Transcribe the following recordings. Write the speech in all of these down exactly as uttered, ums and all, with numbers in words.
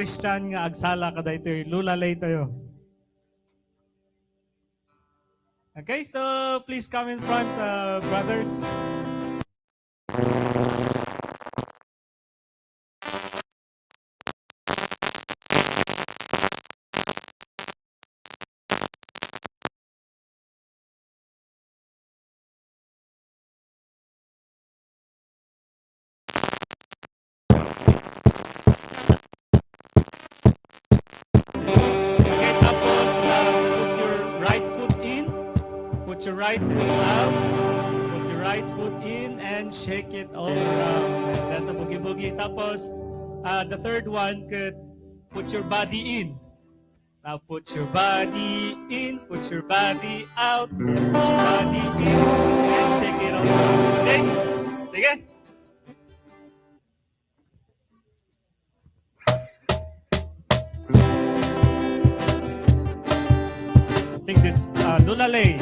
Christian nga agsala kadaytoy lulalay tayo. Okay, so please come in front, uh, brothers. Okay, tapos, uh, put your right foot in, put your right foot out, put your right foot in, and shake it all around. That's a boogie boogie. Tapos, uh, the third one, could put your body in. Now put your body in, put your body out, put your body in, and shake it all around. Okay? Sige. Sing this, uh, Lulalay.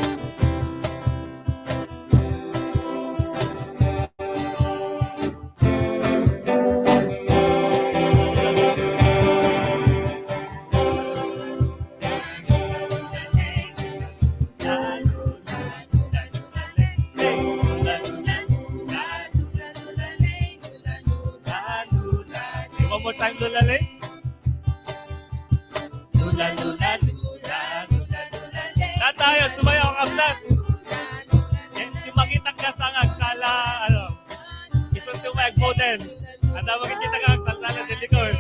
One more time, Lulalay. Lula, lula, lula, lula, lula, lula. Tayo, sumayaw, kapsat. Ti makita ka sa agsala, ano, isunto mo ag model. At ang makikita ka, agsalsala sa likod.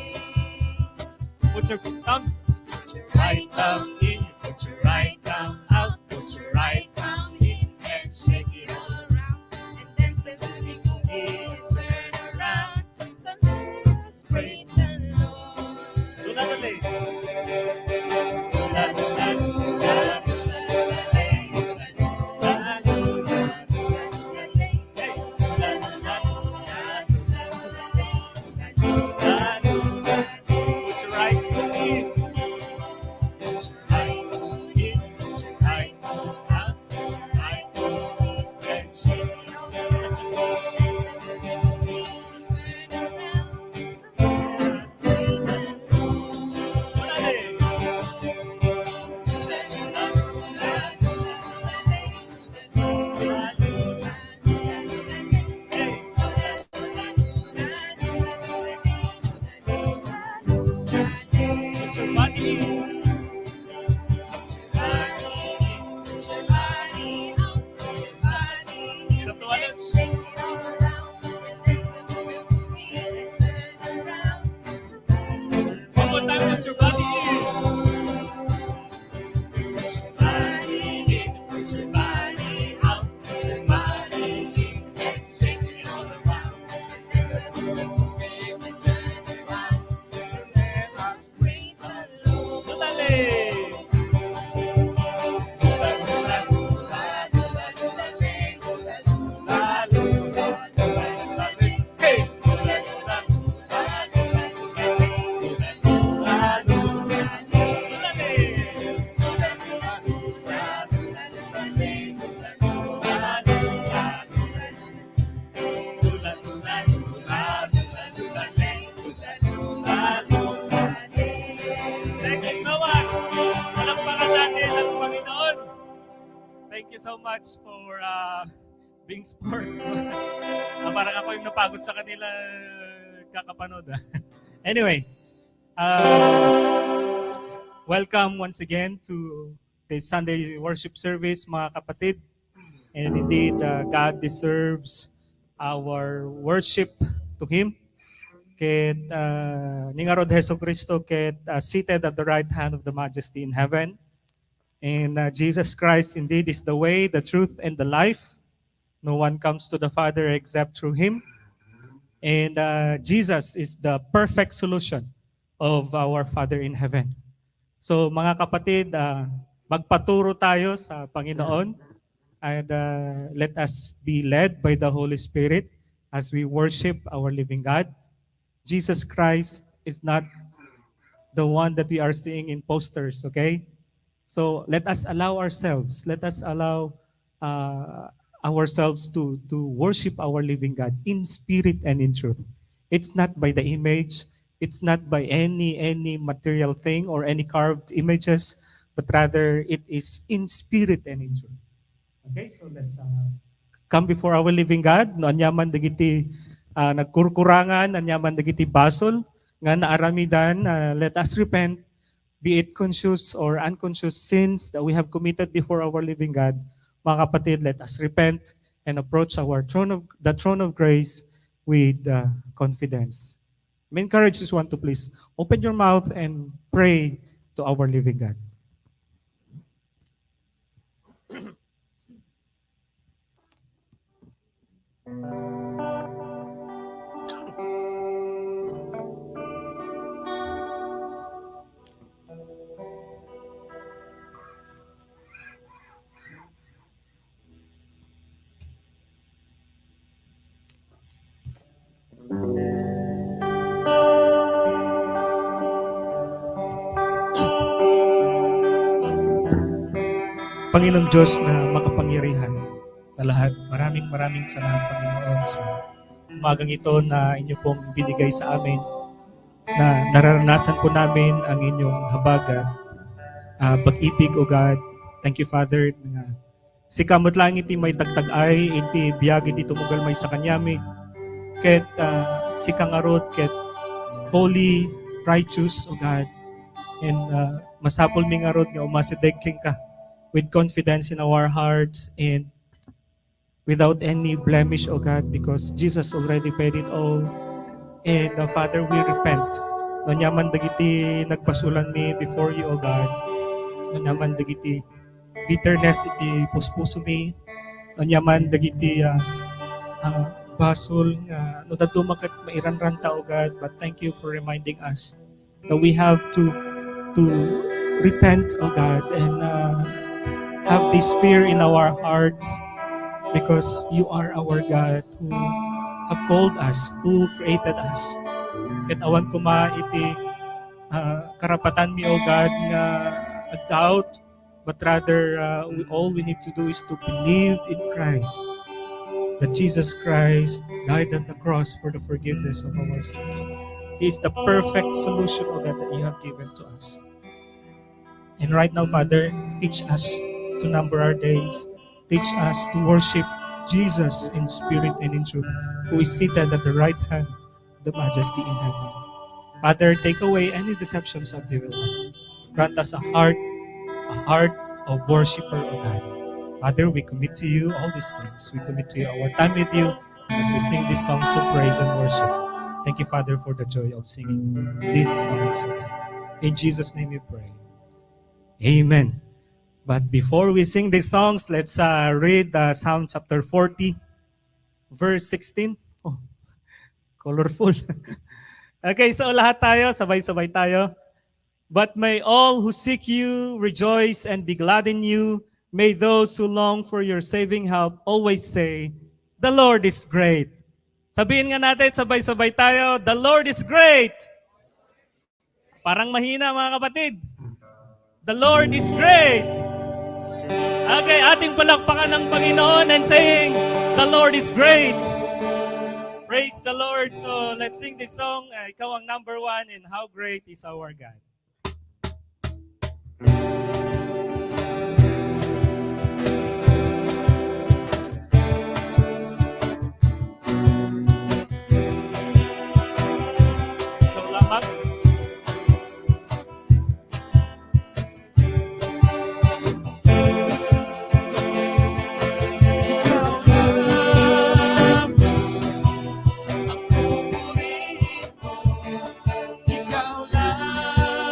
Put your thumbs. Put your right thumb in, put your right thumb out, put your right thumb in, and shake it all around. And dance the boogie boogie and turn around. So let us praise the Lord. Lula, lula. Lula, lula, lula, lula, lula, lula, lula, lula, lula, lula, lula. Hey. Lula, lula, lula, lula, lula, lula, lula, lula. Put your right foot in. Put your right foot in. Put your right foot out. Put your right foot in. And shake it all around. That's the boogie boogie. Turn around. So let us praise the Lord. Lula, lula, lula, lula, lula, lula, lula. Put your body in. Hirap na wala. One more time, put your body in. Put your body in, put your body out, put your body in, and shake it all around. Let's dance a boogie boogie and turn around. So let us praise the Lord. Lula, lula. Lula, lula, lula, lula, lula, lula, lula, lula, lula, lula. Hey! Thank you so much. Palakpakan natin ang Panginoon. Thank you so much for, uh, being sport. Ah, parang ako yung napagod sa kanila, kakapanood, ah. Anyway, uh, welcome once again to this Sunday worship service, mga kapatid. And indeed, uh, God deserves our worship to Him. Ket, uh, ningarud Jesu Cristo ket, uh, seated at the right hand of the Majesty in heaven. And, uh, Jesus Christ indeed is the way, the truth, and the life. No one comes to the Father except through Him. And, uh, Jesus is the perfect solution of our Father in heaven. So, mga kapatid, uh, magpaturo tayo sa Panginoon, and, uh, let us be led by the Holy Spirit as we worship our living God. Jesus Christ is not the one that we are seeing in posters, okay? So let us allow ourselves, let us allow, uh, ourselves to, to worship our living God in spirit and in truth. It's not by the image, It's not by any, any material thing or any carved images, but rather it is in spirit and in truth. Okay, so let's, uh, come before our living God. No, aniaman dagiti, uh, nagkurkurangan, aniaman dagiti basol nga naaramidan, uh, let us repent, be it conscious or unconscious sins that we have committed before our living God. Mga kapatid, let us repent and approach our throne of, the throne of grace with, uh, confidence. I encourage this one to please open your mouth and pray to our living God. Panginoong Diyos na makapangyarihan sa lahat, maraming, maraming salamat, Panginoon, sa umagang ito na inyo pong binigay sa amin, na nararanasan po namin ang inyong habagat, ah, pag-ibig, O God. Thank you, Father, nga sika met laeng iti maitagtag-ay iti biag iti tumugal maysa kaniami. Ket, ah, sika ngarud ket holy, righteous, O God. And, ah, masapulmi ngarud nga umasideg kenka with confidence in our hearts and without any blemish, O God, because Jesus already paid it all. And, uh, Father, we repent. No aniaman dagiti nagbasolanmi before you, O God. No aniaman dagiti bitterness iti puspusomi. No aniaman dagiti, uh, uh, basol nga no dadduma ket mairanranta, O God. But thank you for reminding us that we have to, to repent, O God, and, uh, have this fear in our hearts because you are our God who have called us, who created us. Ket awan koma iti, uh, karapatanmi, O God, nga doubt, but rather, uh, we, all we need to do is to believe in Christ, that Jesus Christ died on the cross for the forgiveness of our sins. He is the perfect solution, O God, that you have given to us. And right now, Father, teach us to number our days. Teach us to worship Jesus in spirit and in truth, who is seated at the right hand the majesty in heaven. Father, take away any deceptions of the evil one. Grant us a heart, a heart of worshiper, O God. Father, we commit to you all these things. We commit to you our time with you as we sing these songs of praise and worship. Thank you, Father, for the joy of singing these songs, O God. In Jesus' name we pray. Amen. But before we sing these songs, let's, uh, read, uh, Psalm chapter forty, verse sixteen. Oh, colorful. Okay, so lahat tayo, sabay-sabay tayo. "But may all who seek you rejoice and be glad in you. May those who long for your saving help always say, 'The Lord is great.'" Sabihin nga natin, sabay-sabay tayo, "The Lord is great." Parang mahina, mga kapatid. The Lord is great. Okay, ating palakpakan ang Panginoon and saying, "The Lord is great." Praise the Lord. So let's sing this song. Uh, Ikaw ang number one and how great is our God. Ikaw lamang. Ikaw lamang.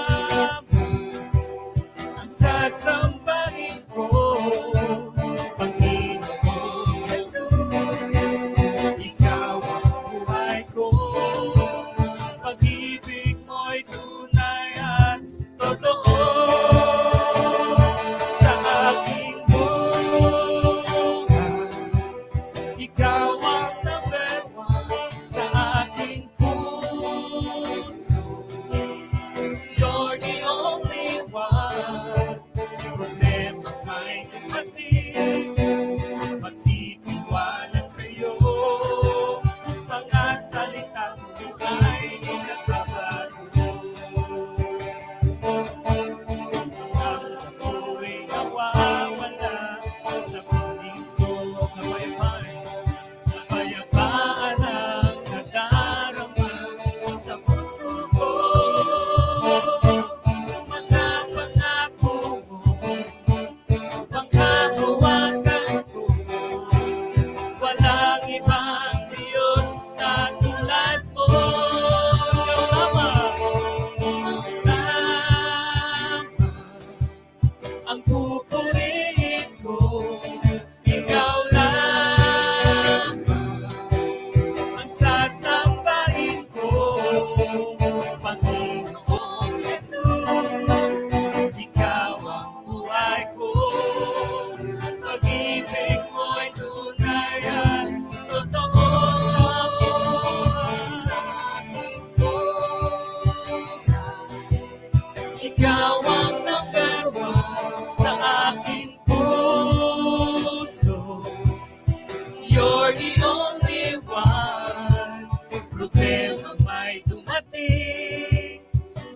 You're the only one. Problema may dumating,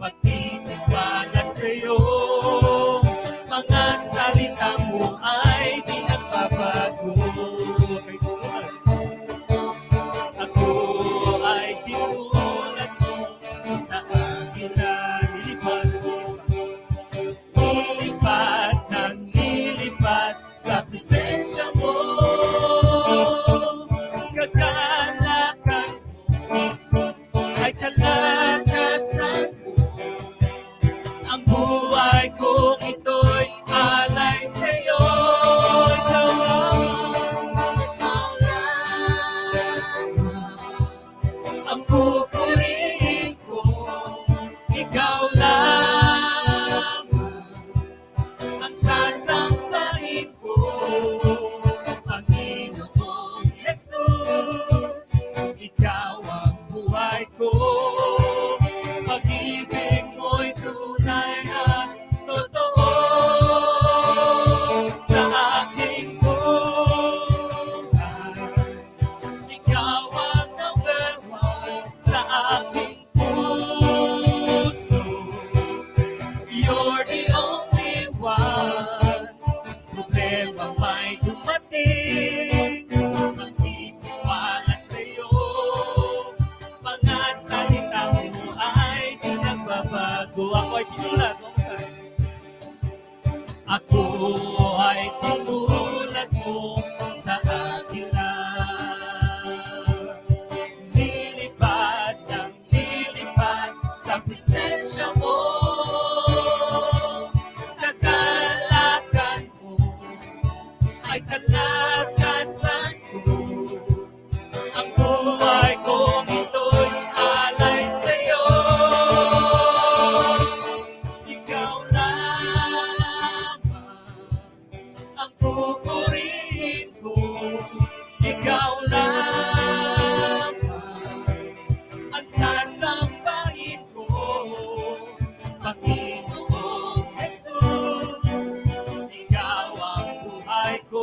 magtitiwala sa'yo. Mga salita mo ay di nagbabago. Ako ay tinulad mo sa agila. Lilipad, lilipad. Lilipad ng lilipad sa presensya mo. Kagalakan mo ay kalakasan ko. Ang buhay kong ito'y alay sa'yo. Ikaw lamang, ikaw lamang ang pupurihin ko. Ikaw lamang ang sasambahin ko, Panginoong Jesus. Ikaw ang buhay ko, pag-ibig mo'y tunay at totoo sa aking buhay. Ikaw ang number one sa aking puso. You're the only one. Problema may dumating, magtitiwala sa'yo. Mga salita mo ay di nagbabago. Ako ay tinulad. One more time. Ako ay tinulad mo sa agila. Lilipad ng lilipad sa presensya mo. Kagalakan mo ay kalakasan ko. Ang buhay kong ito'y alay sa'yo. Ikaw lamang ang pupurihin ko. Ikaw lamang ang sasambahin ko. Panginoong Jesus, ikaw ang buhay ko.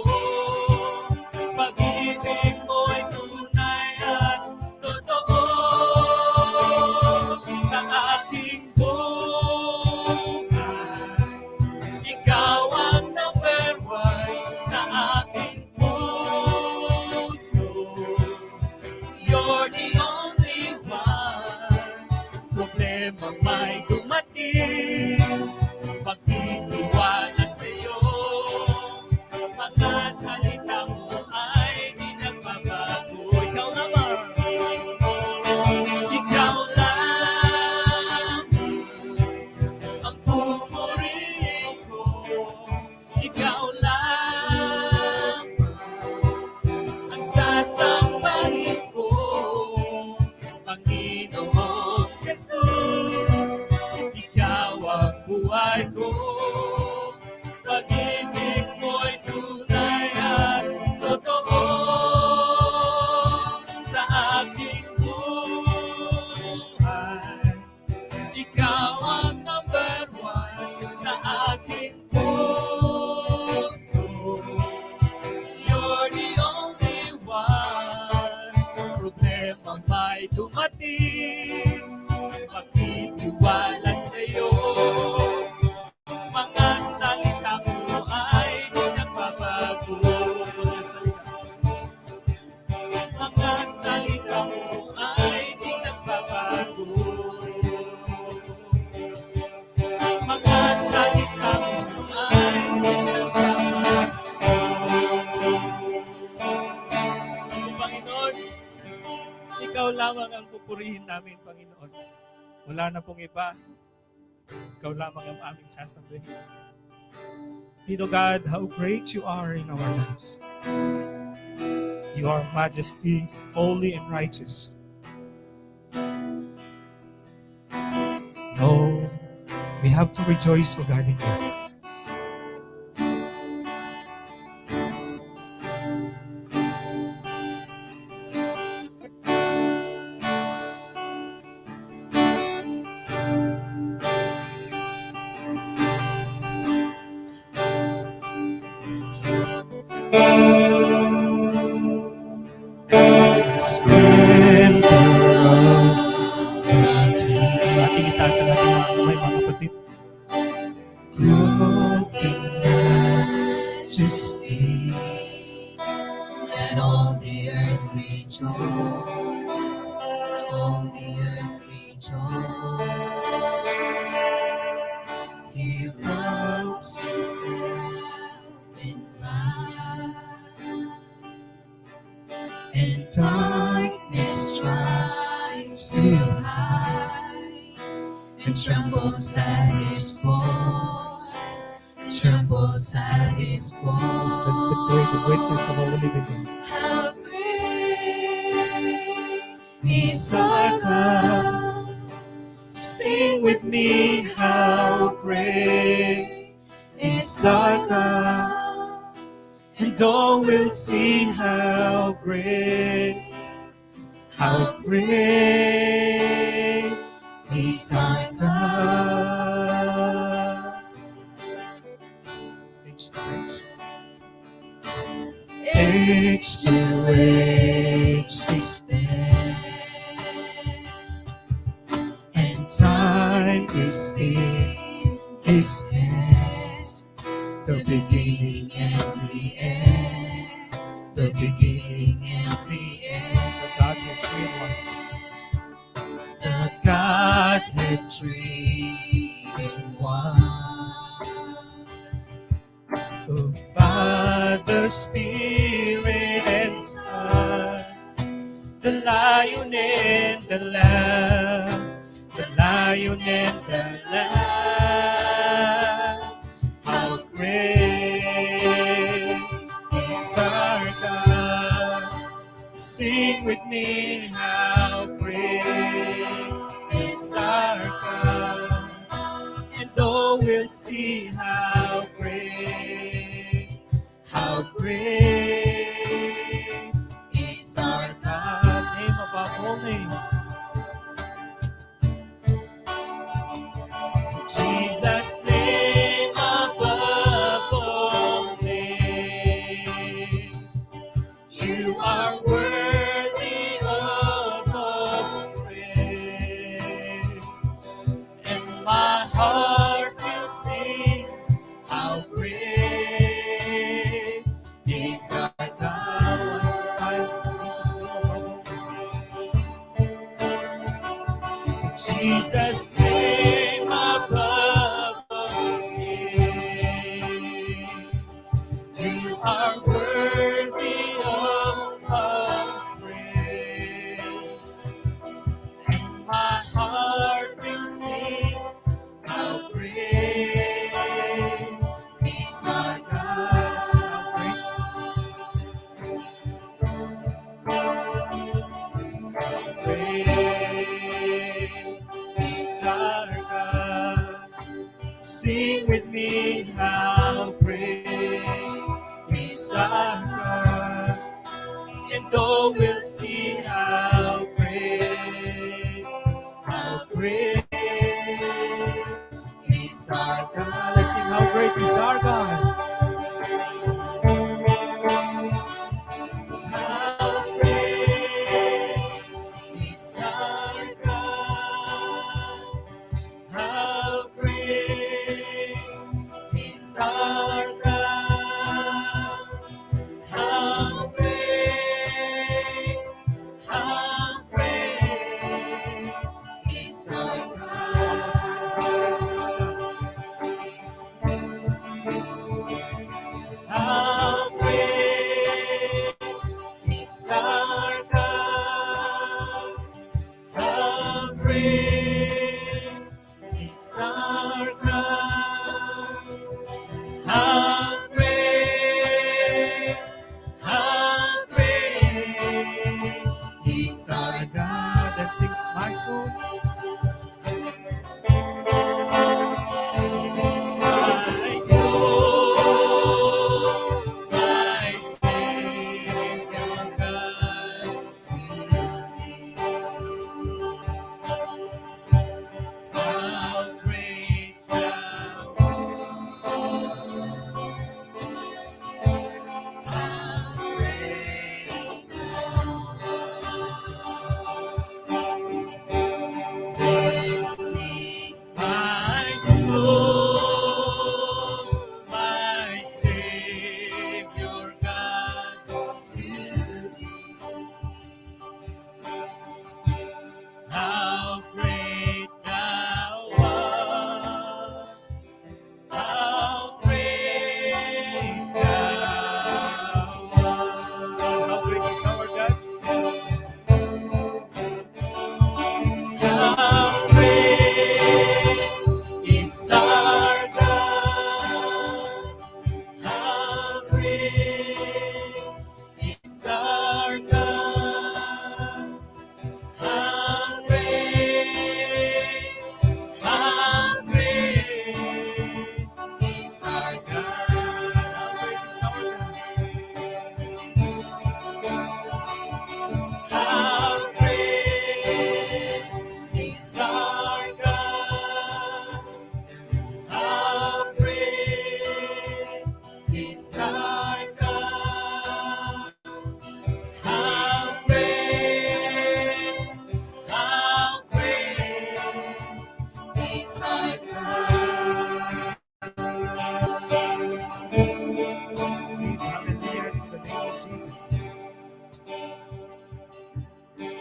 Pag-ibig mo'y tunay at totoo sa aking buhay. Ikaw ang number one sa aking puso. You're the only one. Problema may dumating, magtitiwala sa'yo. Mga salita mo ay di nagbabago. Ikaw lamang, ikaw lamang ang pupurihin ko. Ikaw lamang ang sasambahin ko. Panginoong Jesus, ikaw ang buhay ko. Pag-ibig mo'y tunay at totoo sa aking buhay. Ikaw ang number one sa aking puso. You're the only one. Problema may dumating, magtitiwala sa'yo. Mga salita mo ay di nagbabago. Mga salita mo. Mga salita mo ay di nagbabago. Mga salita mo ay di nagbabago. Panginoon, ikaw lamang ang pupurihin namin, Panginoon. Wala na pong iba. Ikaw lamang ang aming sasambihin. Tito God, how great you are in our lives. You are majesty, holy and righteous. No, we have to rejoice, O God, in you. All the earth rejoice, all the earth rejoice. He wraps himself in light, and darkness tries to hide, and trembles at his voice, trembles at his voice. Let's declare the greatness of our living God. How great is our God. Sing with me, how great is our God. And all will see how great, how great is our God. Page to page. Age to age he stands, and time is in his hands. The beginning and the end, the beginning and the end. The Godhead three in one. The Godhead three in one. O Father, Spirit, and Son, the Lion and the Lamb, the Lion and the Lamb. How great is our God. Sing with me, how great is our God. And all will see how great, how great is our God. Name above all names. Jesus' name above all names. You are worthy of all praise. And my heart will sing how great is our God. One more time. Jesus' name above all names. Jesus' name above all names. You are worthy of all praise. And my heart will sing how great is our God. How great. How great is our God. Sing with me, how great is our God. And all will see how great, how great is our God. Let's sing, how great is our God. How great is our God. How great is our God. How great, how great is our God.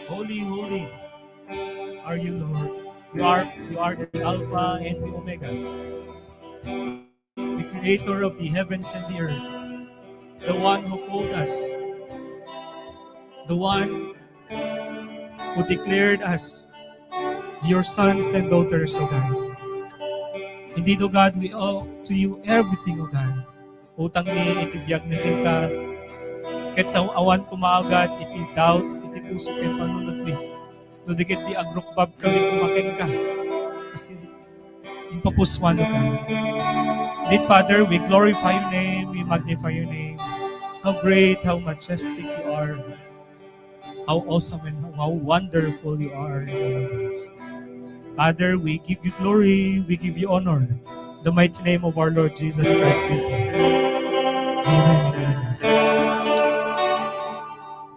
Holy, holy are you, Lord. You are, you are the Alpha and the Omega, the creator of the heavens and the earth, the one who called us, the one who declared us your sons and daughters, O God. Indeed, O God, we owe to you everything, O God. Utangmi iti biagmi kenka, ket sa awan koma, O God, iti doubts iti puso ken panunotmi, no di ket di agrukbabkami koma kenka. Kasi impapusuan, O God. Indeed, Father, we glorify your name, we magnify your name. How great, how majestic you are. How awesome and how wonderful you are in our lives. Father, we give you glory, we give you honor. The mighty name of our Lord Jesus Christ, we pray. Amen and amen.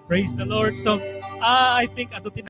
Praise the Lord. So, ah, I think adu ti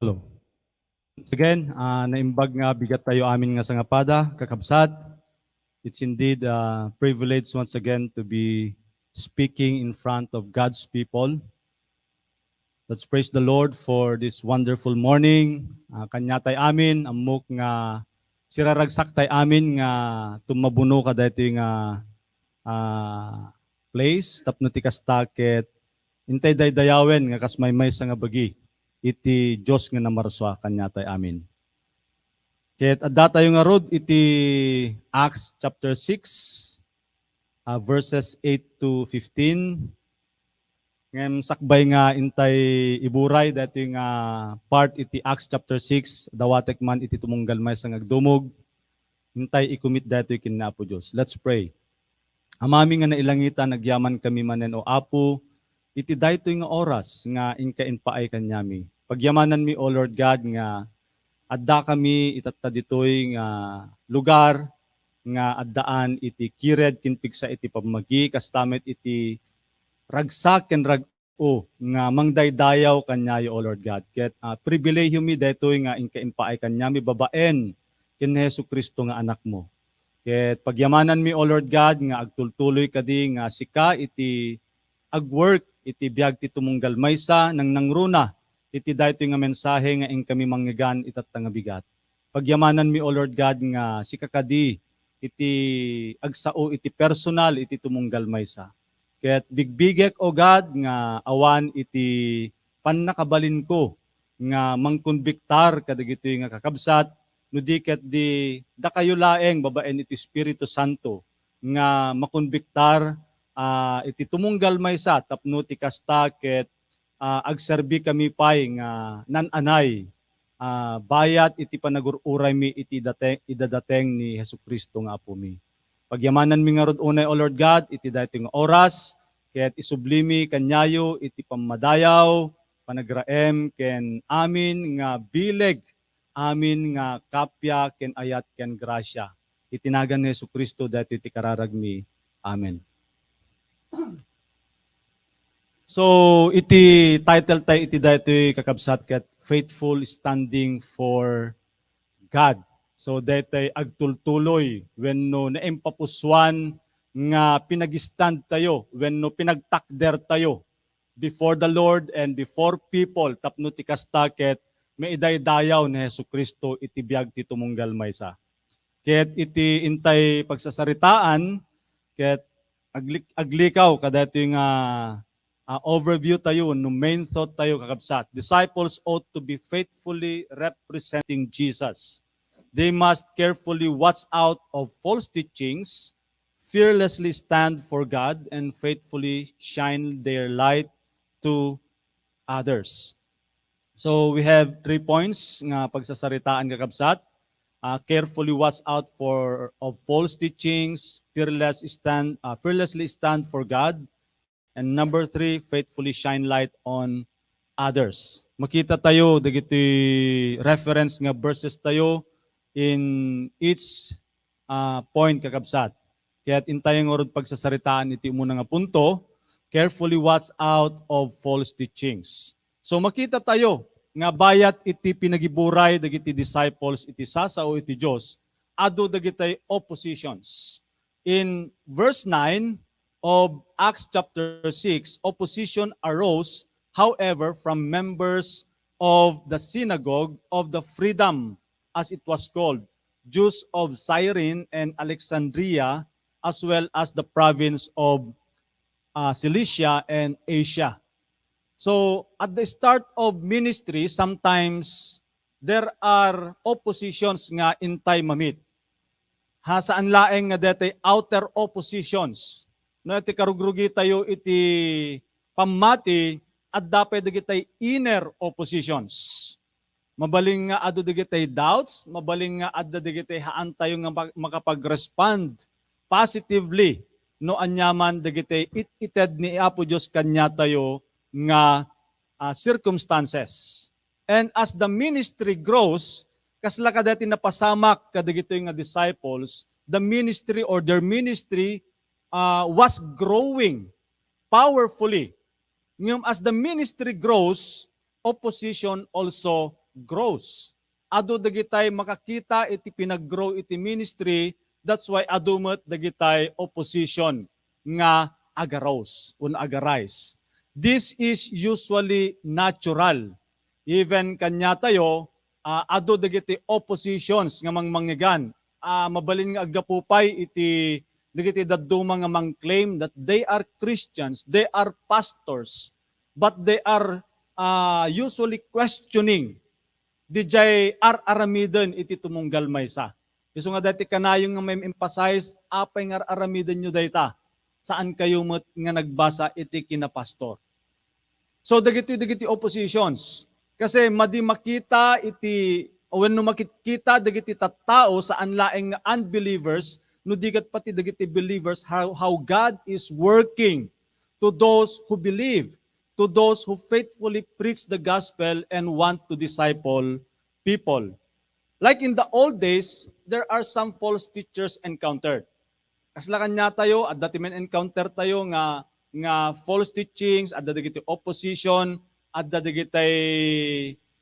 Hello. Once again, ah, naimbag nga bigat tayo amin nga sangapada, kakabsat. It's indeed a privilege once again to be speaking in front of God's people. Let's praise the Lord for this wonderful morning. Ah, kaniatay amin, ammok nga siraragsaktay amin nga tummabuno kadaytoy nga, ah, place tapno ti kasta ket intay daydayawen nga kas maymaysa nga bagi iti Dios nga namarsua kaniatay amin. Ket adda tayo ngarud iti Acts chapter six, ah, verses eight to fifteen. Ngem sakbay nga intay iburay daytoy nga part iti Acts chapter six, dawatek man iti tumunggal maysa nga agdumog, intay i-commit daytoy ken ni Apo Dios. Let's pray. Amami nga nailangitan, agyaman kami manen, O Apo, iti daytoy nga oras nga inka impaay kaniami. Pagyamananmi, O Lord God, nga adda kami itatta ditoy nga lugar nga addaan iti kired ken pigsa iti pammagi, kasta met iti ragsak ken rag-o nga mangdaydayaw kaniayo, O Lord God. Ket, ah, pribilehiyomi daytoy nga inka impaay kaniami babaen ken ni Jesu-Cristo nga Anakmo. Ket pagyamananmi, O Lord God, nga agtultuloy kadi nga sika iti agwork iti biag ti tumunggal maysa, nangnangruna iti daytoy nga mensahe nga inkami mangngeggan itatta nga bigat. Pagyamananmi, O Lord God, nga sika kadi iti agsao iti personal iti tumunggal maysa. Ket bigbigek, O God, nga awan iti pannakabalinko nga mangkonbiktar kadagitoy nga kakabsat, no di ket di dakayo laeng babaen iti Espiritu Santo nga makonbiktar, ah, iti tumunggal maysa tapno ti kasta ket ah, agserbi kami pay nga nan-anay, ah, bayat iti panagur-uraymi iti dateng, idadateng ni Jesu-Cristo nga Apomi. Pagyamananmi ngarud unay, O Lord God, iti daytoy nga oras, ket isublimi kaniayo iti pammadayaw, panagraem, ken amin nga bileg, amin nga kappia ken ayat ken grasia. Iti nagan ni Jesu-Cristo, daytoy ti kararagmi. Amen. So, iti title tayo iti daytoy, kakabsat, ket Faithful Standing for God. So, daytoy agtultuloy wenno naimpapusuan nga pinag-stand tayo wenno pinagtakder tayo before the Lord and before people tapno ti kasta ket maidaydayaw ni Jesu-Cristo iti biag ti tumunggal maysa. Ket iti intay pagsasaritaan, ket aglik-, aglikaw kadaytoy nga, ah, overview tayo, no main thought tayo, kakabsat. Disciples ought to be faithfully representing Jesus. They must carefully watch out of false teachings, fearlessly stand for God, and faithfully shine their light to others. So we have three points nga pagsasaritaan, kakabsat. Ah, carefully watch out for of false teachings, fearless stand, ah, fearlessly stand for God, and number three, faithfully shine light on others. Makita tayo dagiti reference nga verses tayo in each, ah, point, kakabsat. Ket intayo ngarud pagsasaritaan iti umuna nga punto, carefully watch out of false teachings. So makita tayo nga bayat iti pinagiburay dagiti disciples iti sasao iti Dios, adu dagitay oppositions. In verse nine of Acts chapter six, opposition arose, however, from members of the synagogue of the freedom, as it was called, Jews of Cyrene and Alexandria, as well as the province of, uh, Cilicia and Asia. So, at the start of ministry, sometimes there are oppositions nga intay mamit. Ha, saan laeng nga detay outer oppositions. No, iti karugrugi tayo iti pammati, adda pay dagitay inner oppositions. Mabalin nga adu dagitay doubts, mabalin nga adda dagitay haan tayo nga mag-, makapag-respond positively no aniaman dagitay it-ited ni Apo Dios kaniatayo nga, ah, circumstances. And as the ministry grows, kasla kadati napasamak kadagitoy nga disciples, the ministry or their ministry, ah, was growing powerfully. Ngem as the ministry grows, opposition also grows. Adu dagitay makakita iti pinaggrow iti ministry, that's why adu met dagitay opposition nga agarose wenno agarise. This is usually natural. Even kaniatayo, ah, adu dagiti oppositions nga mangmangngegan. Ah, mabalin nga aggapu pay iti dagiti dadduma nga mangclaim that they are Christians, they are pastors, but they are, ah, usually questioning didiay ar-aramiden iti tumunggal maysa. Isu nga daytoy kanayon nga ma-emphasize, apay nga ar-aramidenyo dayta? Saan kayo met nga nagbasa iti kinapastor? So, dagitoy, dagiti oppositions. Kasi madi makita iti, wenno makitkita dagiti tattao, saan laeng nga unbelievers, no di ket pati dagiti believers, how, how God is working to those who believe, to those who faithfully preach the gospel and want to disciple people. Like in the old days, there are some false teachers encountered. Kasla kaniatayo, adda ti men-encounter tayo nga, nga false teachings, adda dagiti opposition, adda dagitay,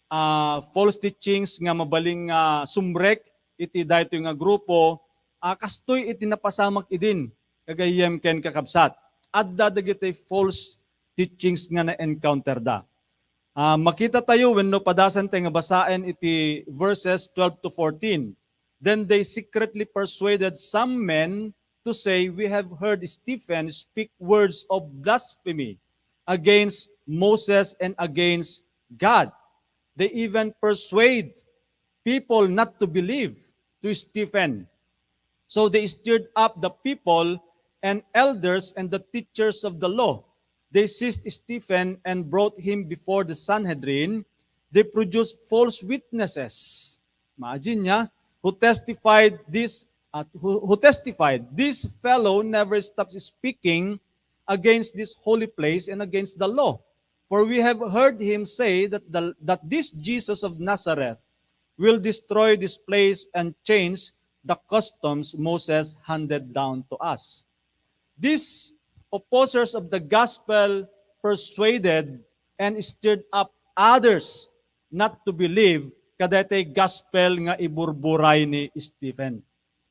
ah, false teachings nga mabalin nga sumrek iti daytoy nga grupo, ah, kastoy iti napasamak idin, gagayyem ken kakabsat. Adda dagitay false teachings nga na-encounter da. Ah, makita tayo wenno padasan tayo nga basaen iti verses twelve to fourteen. Then they secretly persuaded some men to say, "We have heard Stephen speak words of blasphemy against Moses and against God." They even persuade people not to believe to Stephen. So they stirred up the people and elders and the teachers of the law, They seized Stephen and brought him before the Sanhedrin. They produced false witnesses. Imagine niya, who testified this, uh, who, who testified, "This fellow never stops speaking against this holy place and against the law. For we have heard him say that the, that this Jesus of Nazareth will destroy this place and change the customs Moses handed down to us." These opposers of the gospel persuaded and stirred up others not to believe kadaytoy gospel nga iburburay ni Stephen.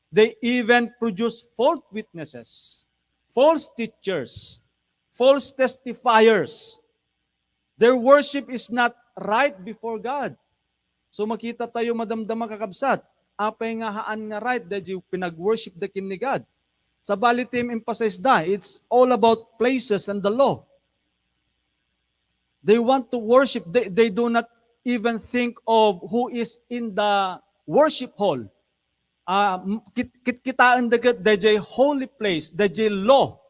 They even produce false witnesses, false teachers, false testifiers. Their worship is not right before God. So makita tayo, madamdama, kakabsat, apay nga haan nga right daydi pinag-worship da ken ni God. Sabali ti emphasize da, it's all about places and the law. They want to worship, they, they do not even think of who is in the worship hall. Ah, m- kit- kit- kitaen da ket daydi holy place, daydi law.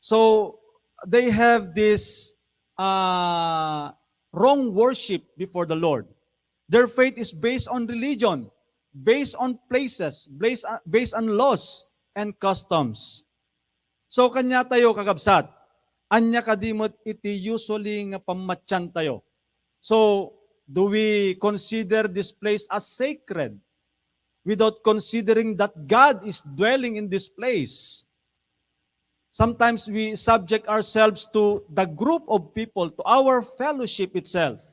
So they have this uh, wrong worship before the Lord. Their faith is based on religion, based on places, based, uh, based on laws and customs. So kanya tayo, kakabsat, anya kadi met iti usually nga pammatyan tayo? So do we consider this place as sacred without considering that God is dwelling in this place? Sometimes we subject ourselves to the group of people, to our fellowship itself.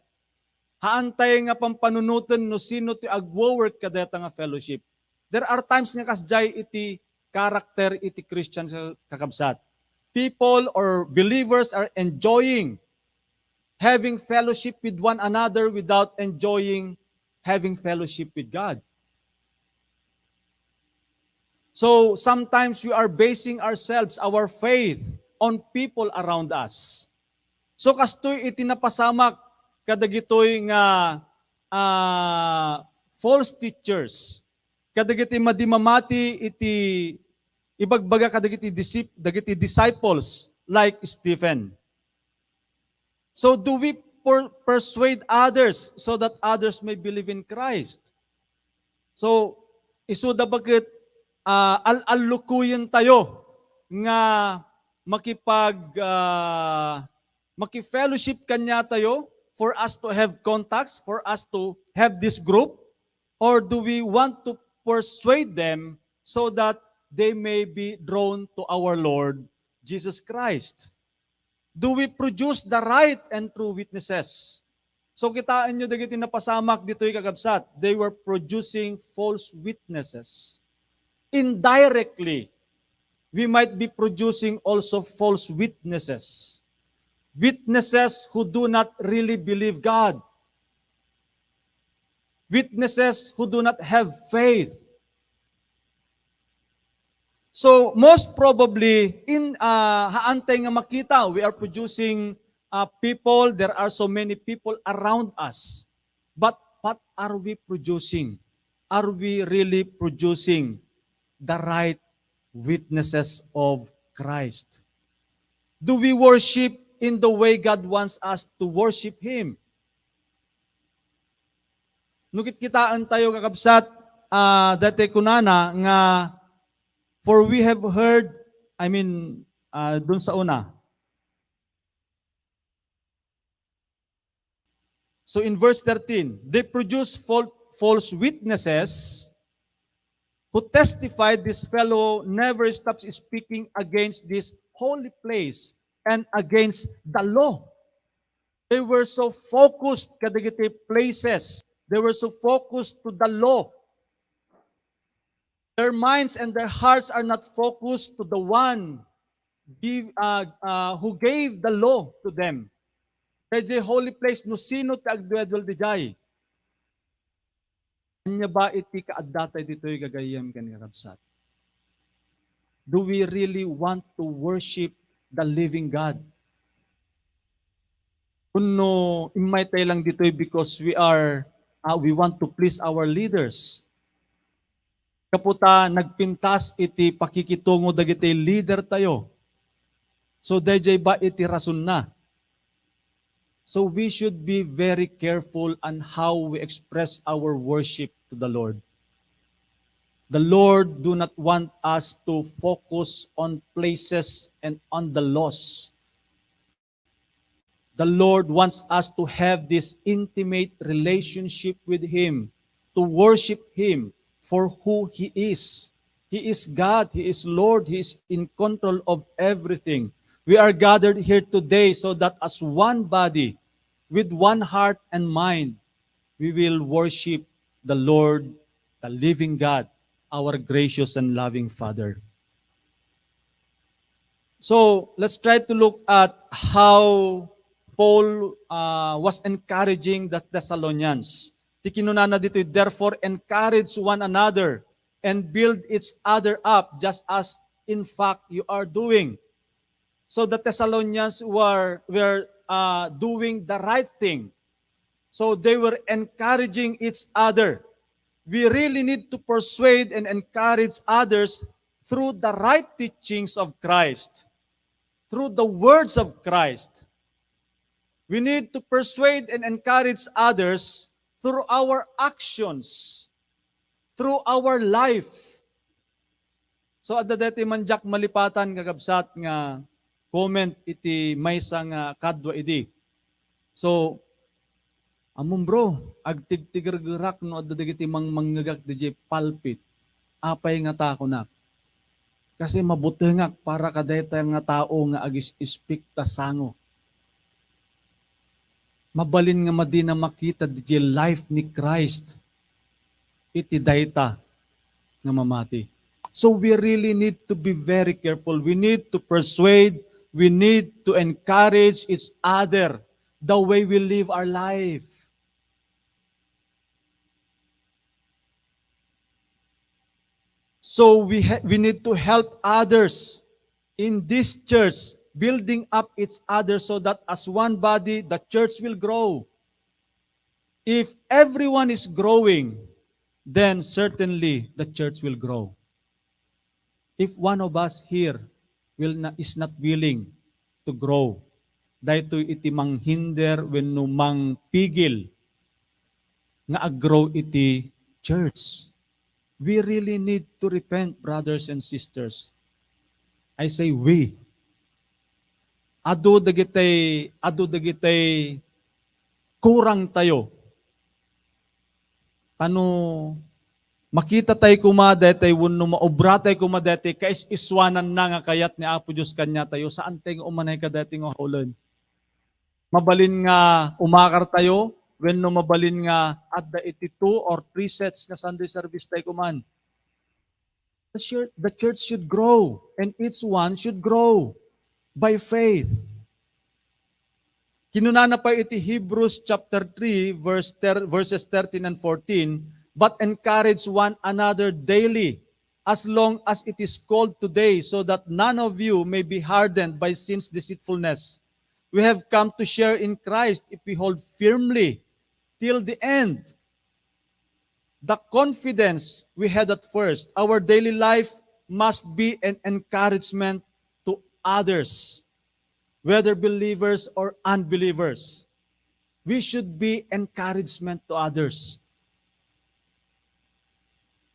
Haan tayo nga pampanunoten no sino ti agwo-work kadayta nga fellowship. There are times nga kasdiay iti character iti Christian, kakabsat. People or believers are enjoying having fellowship with one another without enjoying having fellowship with God. So sometimes we are basing ourselves, our faith, on people around us. So kastoy iti napasamak kadagitoy nga ah, false teachers, kadagiti madi mamati iti ibagbaga kadagiti disip-, dagiti disciples like Stephen. So do we per- persuade others so that others may believe in Christ? So isuda baket ah, al-allukuyen tayo nga makipag ah, makifellowship kanya tayo for us to have contacts, for us to have this group? Or do we want to persuade them so that they may be drawn to our Lord Jesus Christ? Do we produce the right and true witnesses? So kitaen nyo dagiti napasamak ditoy, kakabsat. They were producing false witnesses. Indirectly, we might be producing also false witnesses. Witnesses who do not really believe God. Witnesses who do not have faith. So most probably, in uh, haantay nga makita, we are producing uh, people, there are so many people around us. But what are we producing? Are we really producing the right witnesses of Christ? Do we worship in the way God wants us to worship Him? No kitkitaen tayo, kakabsat, ah, dati kunana nga, "For we have heard," I mean, ah, dun sa una. So in verse thirteen, "They produce fal-, false witnesses who testified, 'This fellow never stops speaking against this holy place and against the law.'" They were so focused kadagiti places. They were so focused to the law. Their minds and their hearts are not focused to the one give, uh, uh, who gave the law to them. Daydiay holy place, no sino ti agdueduel didiay. Ania ba iti kaaddatay ditoy, gagayyem ken kakabsat? Do we really want to worship the living God? Wenno immaytay lang ditoy because we are, uh, we want to please our leaders? Gapu ta nagpintas iti pakikitungo dagiti leader tayo. So, dayjay ba iti rasonna? So, we should be very careful on how we express our worship to the Lord. The Lord do not want us to focus on places and on the laws. The Lord wants us to have this intimate relationship with Him, to worship Him for who He is. He is God, He is Lord, He is in control of everything. We are gathered here today so that as one body, with one heart and mind, we will worship the Lord, the living God, our gracious and loving Father. So, let's try to look at how Paul, uh, was encouraging the Thessalonians. Ti kinunana ditoy, "Therefore, encourage one another and build each other up, just as in fact you are doing." So the Thessalonians were, were, uh, doing the right thing. So they were encouraging each other. We really need to persuade and encourage others through the right teachings of Christ, through the words of Christ. We need to persuade and encourage others through our actions, through our life. So, adda daytoy man diak malipatan, kakabsat, nga comment iti maysa nga kadua idi. So, ammom, bro, agtigtigergerak no adda dagiti mangmangngegak didiay pulpit. Apay nga takonak? Kasi mabutengak para kadayta nga tao nga agis-ispik ta sango. Mabalin nga madina makita didiay life ni Christ iti dayta nga mamati. So we really need to be very careful. We need to persuade, we need to encourage each other the way we live our life. So we ha-, we need to help others in this church, building up each other so that as one body, the church will grow. If everyone is growing, then certainly the church will grow. If one of us here will na-, is not willing to grow, daytoy iti manghinder wenno mangpigil nga ag-grow iti church. We really need to repent, brothers and sisters. I say we. Adu dagitay, adu dagitay kurang tayo. Ta no makita tay koma daytay wenno maobra tay koma daytay kais-isuanan na nga kayat ni Apo Dios kaniatayo, saan tay nga umanay kadaytay nga haulen. Mabalin nga umakar tayo, wenno mabalin nga adda iti two or three sets nga Sunday service tay kuman. The church, the church should grow, and each one should grow by faith. Kinunana pay iti Hebrews chapter three, verse ter-, verses thirteen and fourteen, "But encourage one another daily, as long as it is called today, so that none of you may be hardened by sin's deceitfulness. We have come to share in Christ if we hold firmly till the end the confidence we had at first." Our daily life must be an encouragement to others, whether believers or unbelievers. We should be encouragement to others.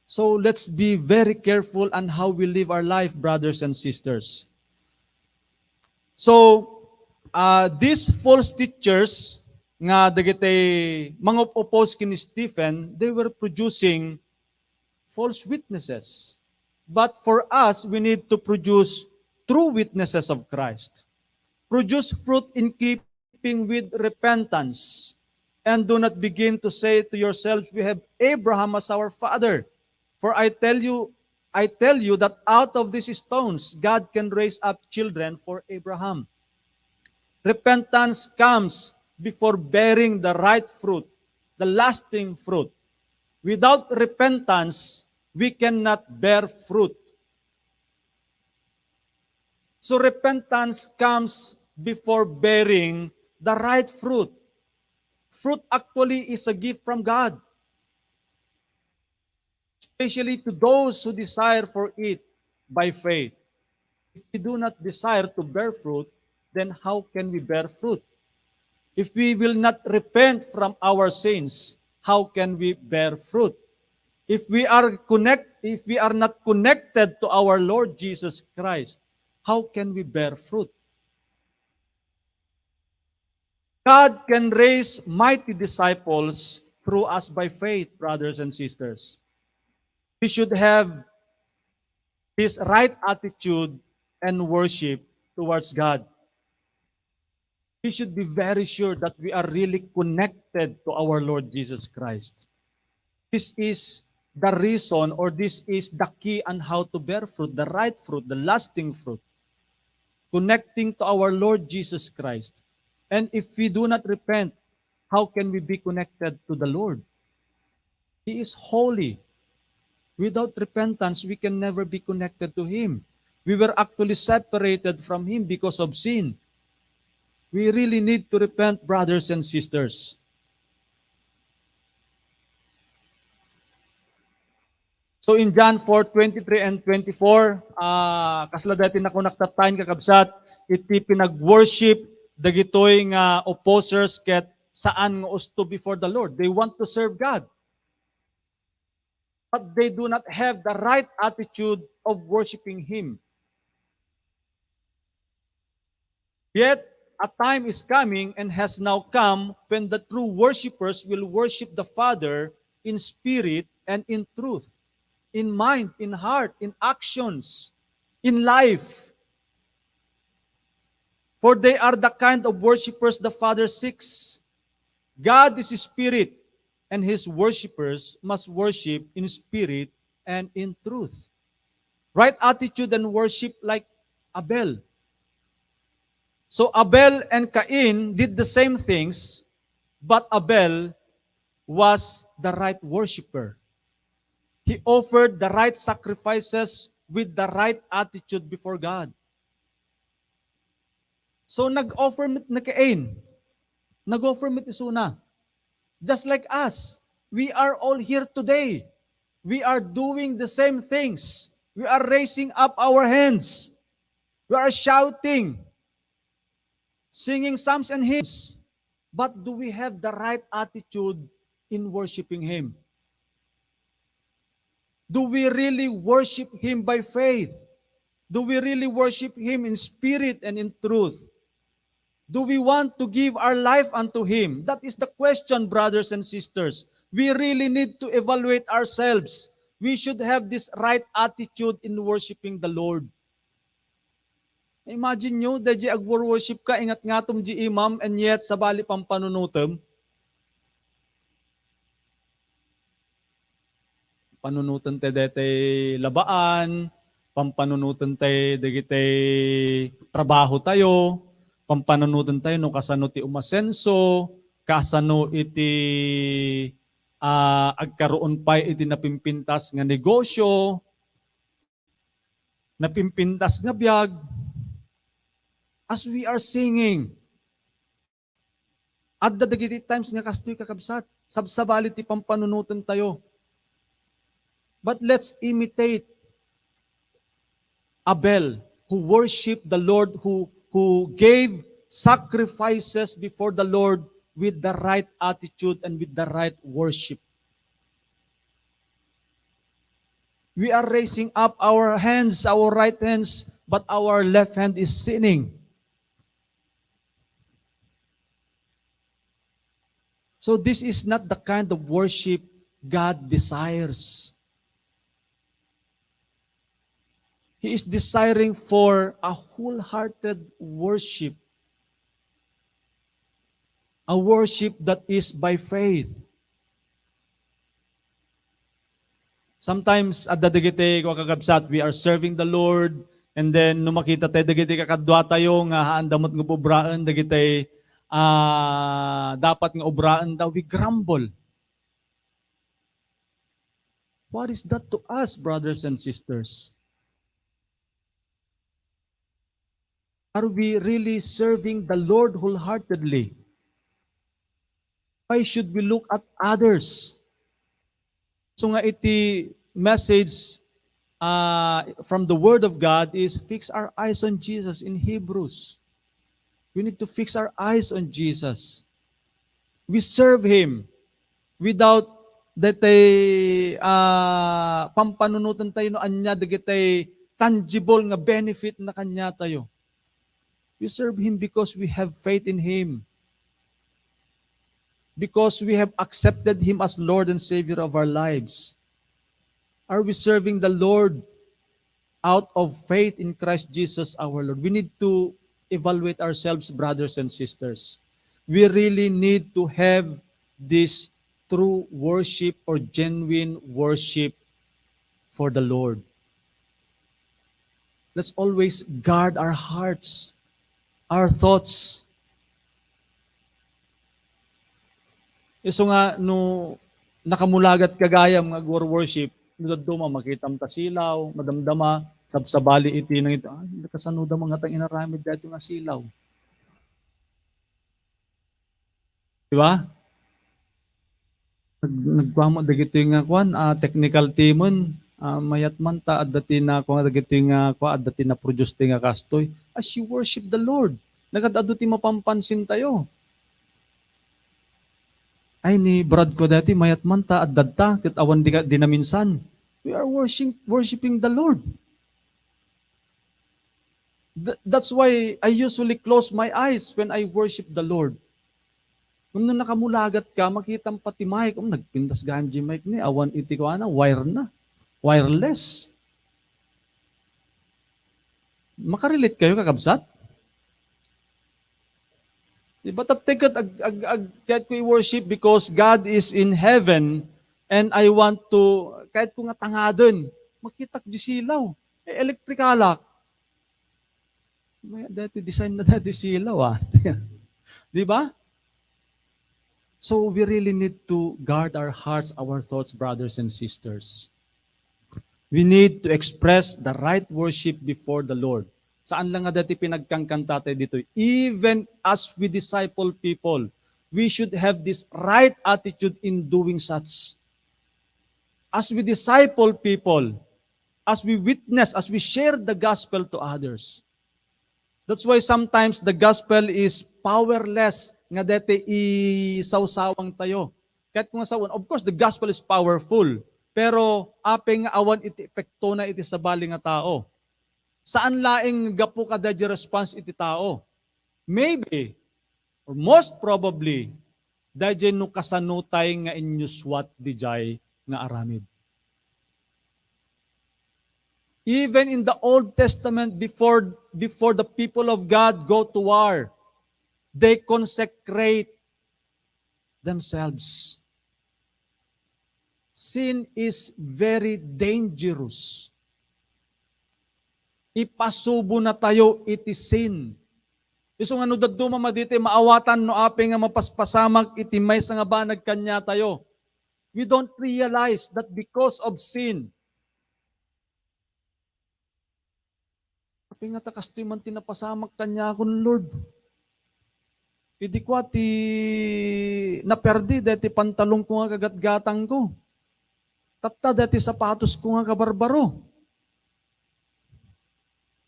So let's be very careful on how we live our life, brothers and sisters. So, uh, these false teachers nga dagiti mangup-oppose ken Stephen, they were producing false witnesses. But for us, we need to produce true witnesses of Christ. Produce fruit in keeping with repentance. And do not begin to say to yourselves, "We have Abraham as our father." For I tell you, I tell you that out of these stones, God can raise up children for Abraham. Repentance comes before bearing the right fruit, the lasting fruit. Without repentance, we cannot bear fruit. So repentance comes before bearing the right fruit. Fruit actually is a gift from God, especially to those who desire for it by faith. we do not desire to bear fruit, then how can we bear fruit? If we will not repent from our sins, how can we bear fruit? If we are connect, if we are not connected to our Lord Jesus Christ, how can we bear fruit? God can raise mighty disciples through us by faith, brothers and sisters. We should have this right attitude and worship towards God. We should be very sure that we are really connected to our Lord Jesus Christ. This is the reason, or this is the key on how to bear fruit, the right fruit, the lasting fruit, connecting to our Lord Jesus Christ. And if we do not repent, how can we be connected to the Lord? He is holy. Without repentance, we can never be connected to Him. We were actually separated from Him because of sin. We really need to repent, brothers and sisters. So in John four twenty-three and twenty-four, ah, kasla daytoy nakunak tattaen, kakabsat, iti pinag-worship dagitoy nga opposers ket saan nga usto before the Lord. They want to serve God, but they do not have the right attitude of worshiping Him. Yet, a time is coming and has now come when the true worshippers will worship the Father in spirit and in truth, in mind, in heart, in actions, in life. For they are the kind of worshippers the Father seeks. God is spirit, and His worshippers must worship in spirit and in truth. Right attitude and worship like Abel. So Abel and Cain did the same things, but Abel was the right worshipper. He offered the right sacrifices with the right attitude before God. So nag-offer met ni Cain. Nag-offer met isuna. Just like us, we are all here today. We are doing the same things. We are raising up our hands. We are shouting, singing psalms and hymns. But do we have the right attitude in worshiping Him? Do we really worship Him by faith? Do we really worship Him in spirit and in truth? Do we want to give our life unto Him? That is the question, brothers and sisters. We really need to evaluate ourselves. We should have this right attitude in worshiping the Lord. Imagine nyo, daydi agwor-worship ka, ingat ngatom di imam, and yet sabali pampanunutem. Panunutem tayo daytay labaan, pampanunutem tayo dagitay trabaho tayo, pampanunutem tayo no kasano ti umasenso, kasano iti, ah, agkaroon pay iti napimpintas nga negosyo, napimpintas nga biag. As we are singing, adda dagiti times nga kastoy, kakabsat, sabsabali ti pampanunoten tayo. But let's imitate Abel, who worshiped the Lord, who, who gave sacrifices before the Lord with the right attitude and with the right worship. We are raising up our hands, our right hands, but our left hand is sinning. So this is not the kind of worship God desires. He is desiring for a wholehearted worship, a worship that is by faith. Sometimes, adda dagiti, kua, kakabsat, we are serving the Lord, and then no makita tayo dagiti kakadua tayo nga haanda met nga ubraen dagiti, ah, dapat nga ubraen da, we grumble. What is that to us, brothers and sisters? Are we really serving the Lord wholeheartedly? Why should we look at others? So nga iti message uh, from the Word of God is fix our eyes on Jesus in Hebrews. We need to fix our eyes on Jesus. We serve Him without detay, ah, pampanunotan tayo no ania dagitay tangible nga benefit na kaniatayo. We serve Him because we have faith in Him. Because we have accepted Him as Lord and Savior of our lives. Are we serving the Lord out of faith in Christ Jesus our Lord? We need to evaluate ourselves, brothers and sisters. We really need to have this true worship or genuine worship for the Lord. Let's always guard our hearts, our thoughts. Isu nga no nakamulagat ka gayam nga agwor-worship, no dadduma makitam ta silaw, madamdama, sabsabali iti nang ito, "Ay, nakasano da mga tang inaramid dati nga silaw?" Di ba? Nag-, nagkuama dagitoy nga kuan, ah, technical team-en, ah, mayat man ta adda ti na-, kuan, dagitoy nga kuan, adda ti na-produce ti nga kastoy. As you worship the Lord, nagad-adu ti mapampansin tayo. Ay, ni Brad ko dati, mayat man ta, adda ta, ket awan di ka, di naminsan. We are worship-, worshiping the Lord. Th-, that's why I usually close my eyes when I worship the Lord. Ngem no nakamulagat ka, makitam pati mic, um, nagpintas gayam di mic ni, awan iti kuana, wire na. Wireless. Makarelate kayo, kakabsat? Di ba, tapno ket ag-, ag-, ag-, ket ko i-worship because God is in heaven and I want to, ket ko nga tangaden, makitak di silaw. Eh, elektrikalak. May, dati design na dati silaw, ah. Di ba? So we really need to guard our hearts, our thoughts, brothers and sisters. We need to express the right worship before the Lord. Saan lang nga dati pinagkankanta tayo dito. Even as we disciple people, we should have this right attitude in doing such. As we disciple people, as we witness, as we share the gospel to others. That's why sometimes the gospel is powerless nga deti isawsawang tayo. Ket kung sawan, of course, the gospel is powerful. Pero apay nga awan iti epektona iti sabali nga tao. Saan laeng gapu kada di response iti tao. Maybe, or most probably, daydiay no kasano tay nga inyuswat didiay nga aramid. Even in the Old Testament, before, before the people of God go to war, they consecrate themselves. Sin is very dangerous. Ipasubo na tayo iti sin. Isu nga no dadduma maditi maawatan no apay nga mapaspasamak iti maysa nga banag kaniatayo. We don't realize that because of sin, apay nga ta kastoy man ti napasamak kaniakon, Lord? Idi kua ti naperdi deti pantalon ko nga kagatgatang ko. Tatta deti sapatos ko nga kabarbaro.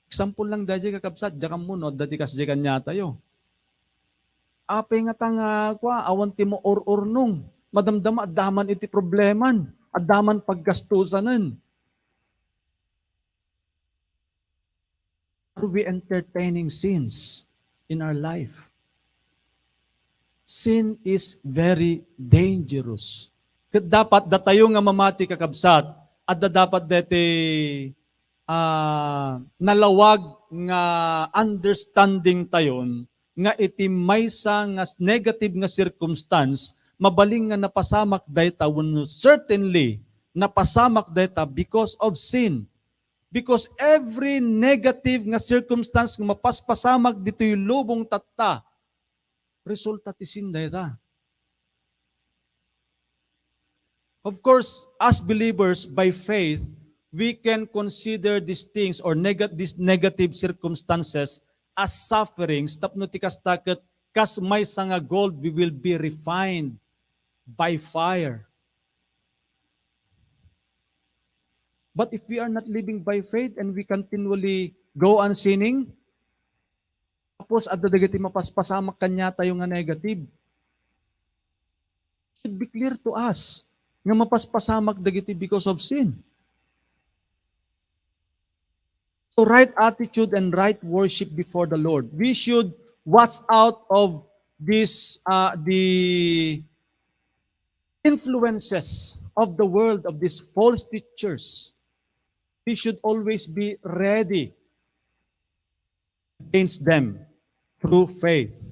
Example lang daydiay, kakabsat, diak ammo no adda ti kasdiay kaniatayo. Apay nga ta nga, kua, awan ti maur-urnong. Madamdama, adda man iti probleman. Adda man paggastusanen. Are we entertaining sins in our life? Sin is very dangerous. Ket dapat datayo nga mamati, kakabsat, adda dapat deti, ah, nalawag nga understanding tayon nga iti maysa nga s-, negative nga circumstance, mabalin nga napasamak dayta wenno certainly napasamak dayta because of sin. Because every negative nga circumstance nga mapaspasamak ditoy lubong tatta, resulta ti sin dayta. Of course, as believers, by faith, we can consider these things or nega-, these negative circumstances as sufferings, tapno ti kasta ket kas maysa nga gold, we will be refined by fire. But if we are not living by faith and we continually go on sinning, tapos adda dagiti mapaspasamak kaniatayo nga negative, should be clear to us nga mapaspasamak dagiti because of sin. So right attitude and right worship before the Lord. We should watch out of this, uh, the influences of the world, of these false teachers. We should always be ready against them through faith.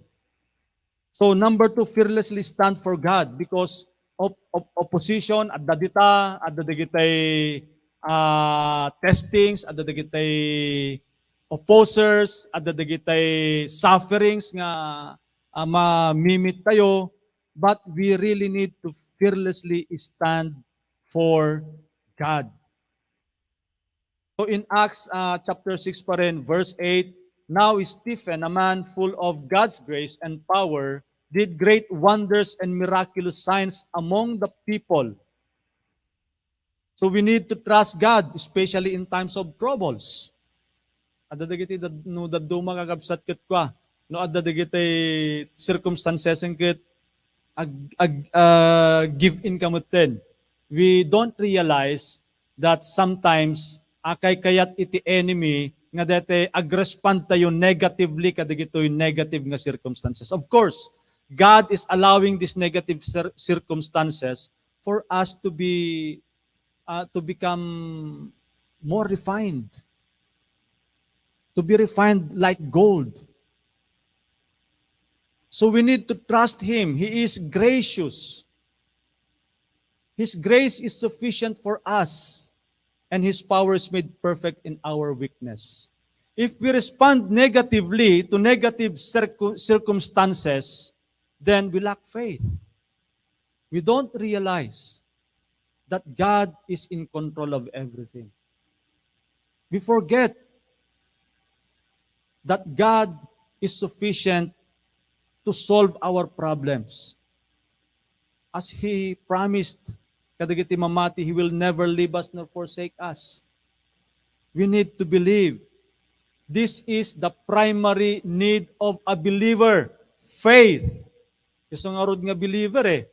So number two, fearlessly stand for God because of, of opposition, adda dita, adda dagitay, ah, testings, adda dagitay opposers, adda dagitay sufferings nga, ah, mamimit tayo, but we really need to fearlessly stand for God. So in Acts, uh, chapter six pa rin, verse eight, "Now Stephen, a man full of God's grace and power, did great wonders and miraculous signs among the people." So we need to trust God, especially in times of troubles. Adda dagiti dad-, no dadduma kakabsat ket kua, no adda dagiti circumstances ket ag-, ag-, ah, give in ka metten. We don't realize that sometimes, ah, kaykayat iti enemy nga daytoy agrespond tayo negatively kadagitoy negative nga circumstances. Of course, God is allowing these negative cir-, circumstances for us to be, uh, to become more refined, to be refined like gold. So we need to trust Him. He is gracious. His grace is sufficient for us, and His power is made perfect in our weakness. If we respond negatively to negative circu-, circumstances, then we lack faith. We don't realize that God is in control of everything. We forget that God is sufficient to solve our problems. As He promised kadagiti mamati, He will never leave us nor forsake us. We need to believe. This is the primary need of a believer, faith. Isu ngarud nga believer eh.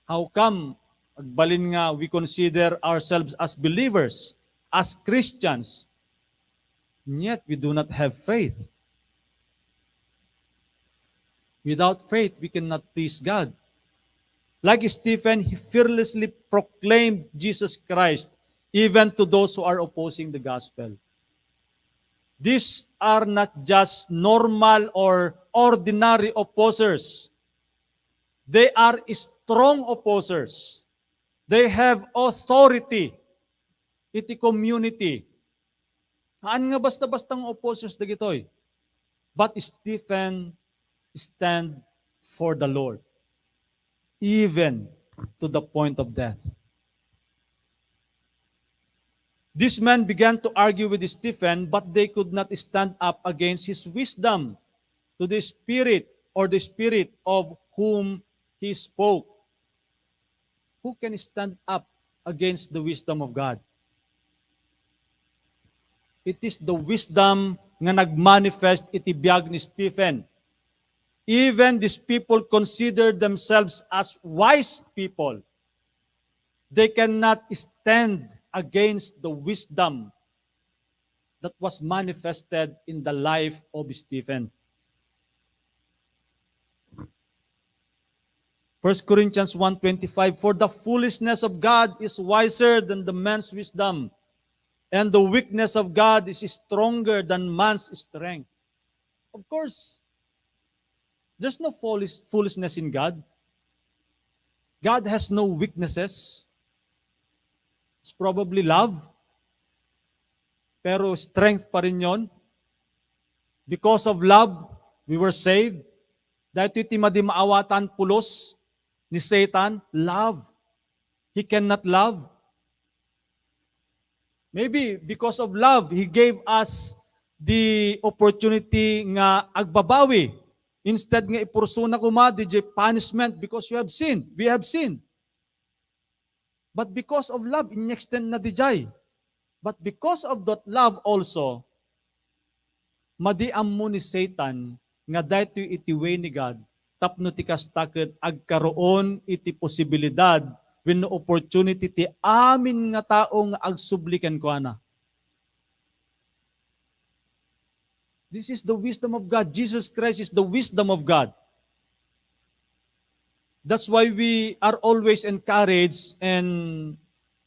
How come agbalin nga we consider ourselves as believers, as Christians, and yet we do not have faith? Without faith, we cannot please God. Like Stephen, he fearlessly proclaimed Jesus Christ even to those who are opposing the gospel. These are not just normal or ordinary opposers. They are strong opposers. They have authority iti community. Haan nga basta-basta nga opposers dagitoy. But Stephen stand for the Lord, even to the point of death. These men began to argue with Stephen, but they could not stand up against his wisdom to the spirit or the spirit of whom he spoke. Who can stand up against the wisdom of God? It is the wisdom nga nagmanifest iti biag ni Stephen. Even these people consider themselves as wise people. They cannot stand against the wisdom that was manifested in the life of Stephen. First Corinthians one twenty-five, "For the foolishness of God is wiser than the man's wisdom, and the weakness of God is stronger than man's strength." Of course, there's no foolish-, foolishness in God. God has no weaknesses. It's probably love. Pero strength pa rin yon. Because of love, we were saved. Daytoy ti madi maawatan pulos ni Satan, love. He cannot love. Maybe because of love, he gave us the opportunity nga agbabawi. Instead nga ipursuna koma, diay punishment because you have sinned. We have sinned. But because of love, inyextend na dijay. But because of that love also, madi ammo ni Satan nga daytoy iti way ni God tapno ti kasta ket agkaroon iti posibilidad wenno opportunity ti amin nga tao nga agsubli kenkuana. This is the wisdom of God. Jesus Christ is the wisdom of God. That's why we are always encouraged and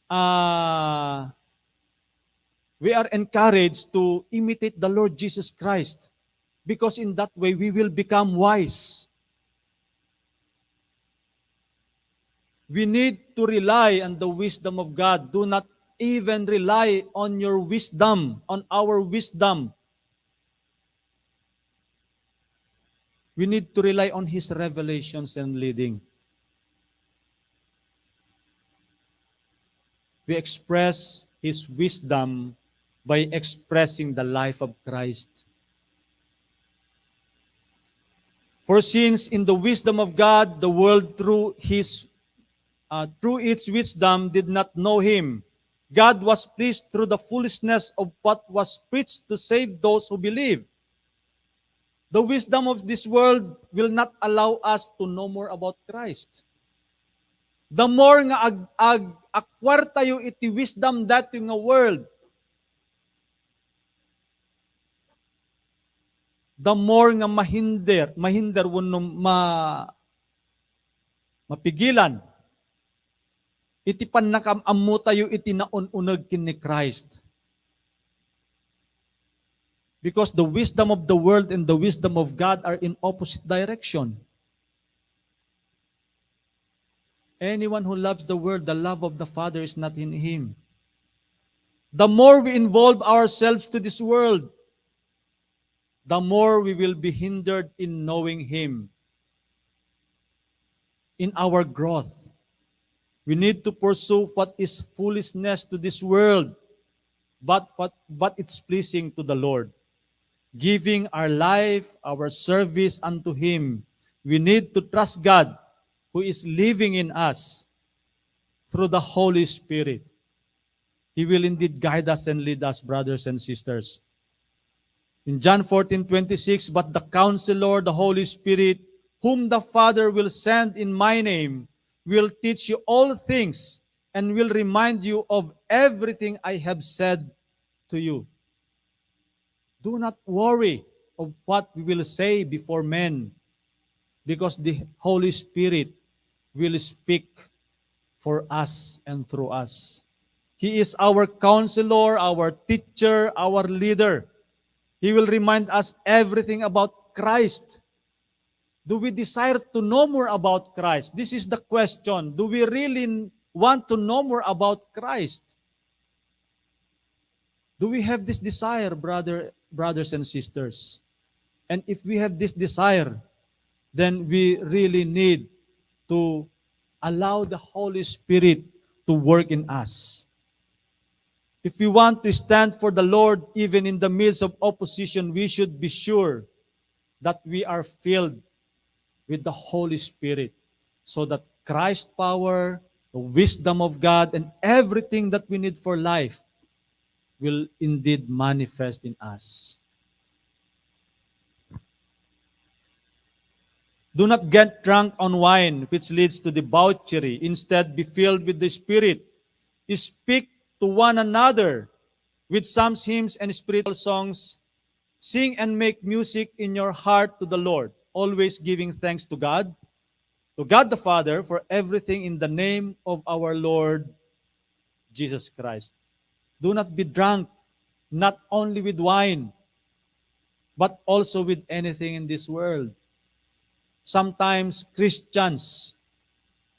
uh, we are encouraged to imitate the Lord Jesus Christ, because in that way we will become wise. We need to rely on the wisdom of God. Do not even rely on your wisdom, on our wisdom. We need to rely on His revelations and leading. We express His wisdom by expressing the life of Christ. For since in the wisdom of God, the world through his uh, through its wisdom did not know him, God was pleased through the foolishness of what was preached to save those who believe. The wisdom of this world will not allow us to know more about Christ. The more nga ag, ag acquire tayo iti wisdom daytoy nga world, the more nga mahinder, mahinder wenno ma, mapigilan iti pannakaam-ammo tayo iti naun-uneg ken ni Christ. Because the wisdom of the world and the wisdom of God are in opposite direction. Anyone who loves the world, the love of the Father is not in him. The more we involve ourselves to this world, the more we will be hindered in knowing Him, in our growth. We need to pursue what is foolishness to this world, but what, but it's pleasing to the Lord. Giving our life, our service unto Him, we need to trust God who is living in us through the Holy Spirit. He will indeed guide us and lead us, brothers and sisters. In John fourteen twenty-six, "But the Counselor, the Holy Spirit, whom the Father will send in my name, will teach you all things and will remind you of everything I have said to you." Do not worry of what we will say before men, because the Holy Spirit will speak for us and through us. He is our counselor, our teacher, our leader. He will remind us everything about Christ. Do we desire to know more about Christ? This is the question. Do we really want to know more about Christ? Do we have this desire, brother, brothers and sisters? And if we have this desire, then we really need to allow the Holy Spirit to work in us. If we want to stand for the Lord, even in the midst of opposition, we should be sure that we are filled with the Holy Spirit, so that Christ's power, the wisdom of God, and everything that we need for life will indeed manifest in us. Do not get drunk on wine, which leads to debauchery. Instead, be filled with the Spirit. Speak to one another with psalms, hymns, and spiritual songs. Sing and make music in your heart to the Lord, always giving thanks to God, to God the Father, for everything in the name of our Lord Jesus Christ. Do not be drunk, not only with wine, but also with anything in this world. Sometimes Christians,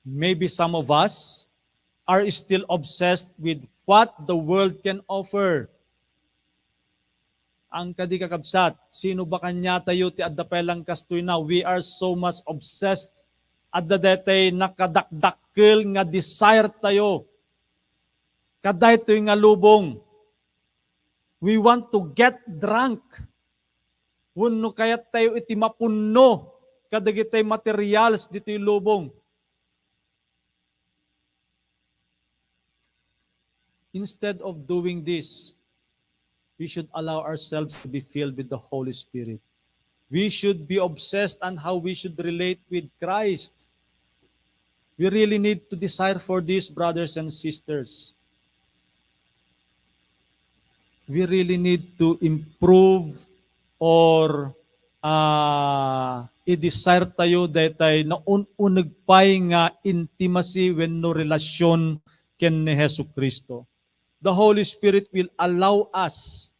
maybe some of us, are still obsessed with what the world can offer. Ang kadi, kakabsat, sino ba kaniatayo ti adda pay lang kastoy na? We are so much obsessed. Adda daytay nakadakdakkel nga desire tayo. Kadaytoy nga lubong. We want to get drunk. Wenno kayat tayo iti mapunno kadagitay materials ditoy lubong. Instead of doing this, we should allow ourselves to be filled with the Holy Spirit. We should be obsessed on how we should relate with Christ. We really need to desire for this, brothers and sisters. We really need to improve or, ah, i-desire tayo daytay naun-uneg pay nga intimacy wenno relasyon ken ni Jesu-Cristo. The Holy Spirit will allow us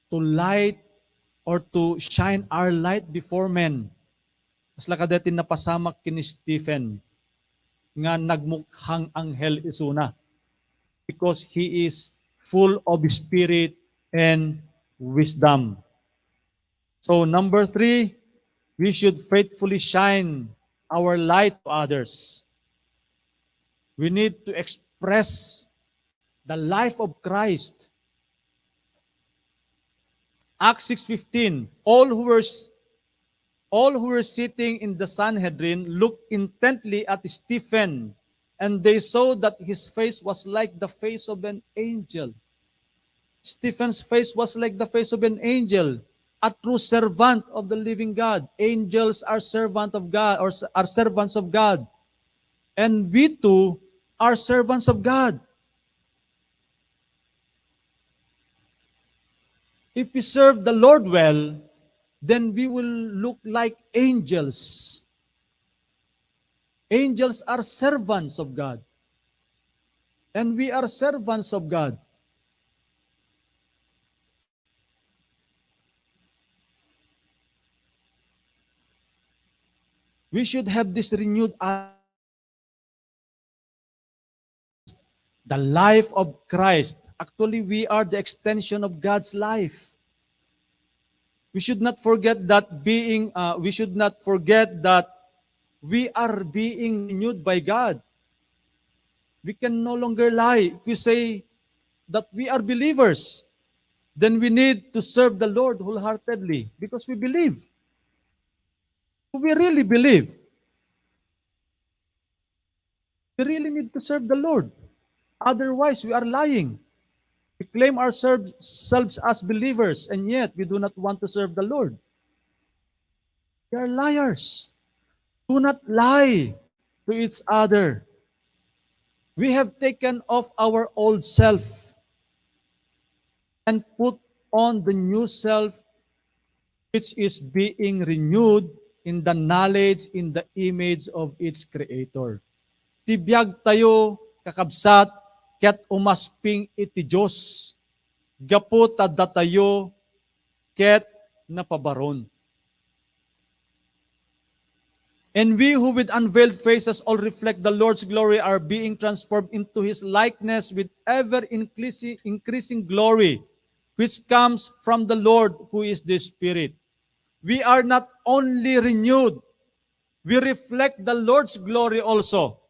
to light or to shine our light before men. Kasla kadi ti napasamak ken ni Stephen nga nagmukhang anghel isuna, because he is full of spirit and wisdom. So number three, we should faithfully shine our light to others. We need to express the life of Christ. Acts six fifteen, all who were s-, all who were sitting in the Sanhedrin looked intently at Stephen, and they saw that his face was like the face of an angel. Stephen's face was like the face of an angel, a true servant of the living God. Angels are servant of God, or s-, are servants of God. And we too are servants of God. If we serve the Lord well, then we will look like angels. Angels are servants of God. And we are servants of God. We should have this renewed eyes. The life of Christ. Actually, we are the extension of God's life. We should not forget that being, uh, we should not forget that we are being renewed by God. We can no longer lie. If we say that we are believers, then we need to serve the Lord wholeheartedly because we believe. We really believe. We really need to serve the Lord. Otherwise, we are lying. We claim ourselves as believers, and yet we do not want to serve the Lord. We are liars. Do not lie to each other. We have taken off our old self and put on the new self, which is being renewed in the knowledge, in the image of its creator. Ti biag tayo, kakabsat, ket umasping iti Dios, gapu ta datayo ket napabaron. And we who with unveiled faces all reflect the Lord's glory are being transformed into his likeness with ever increasing, increasing glory, which comes from the Lord, who is the Spirit. We are not only renewed, we reflect the Lord's glory also.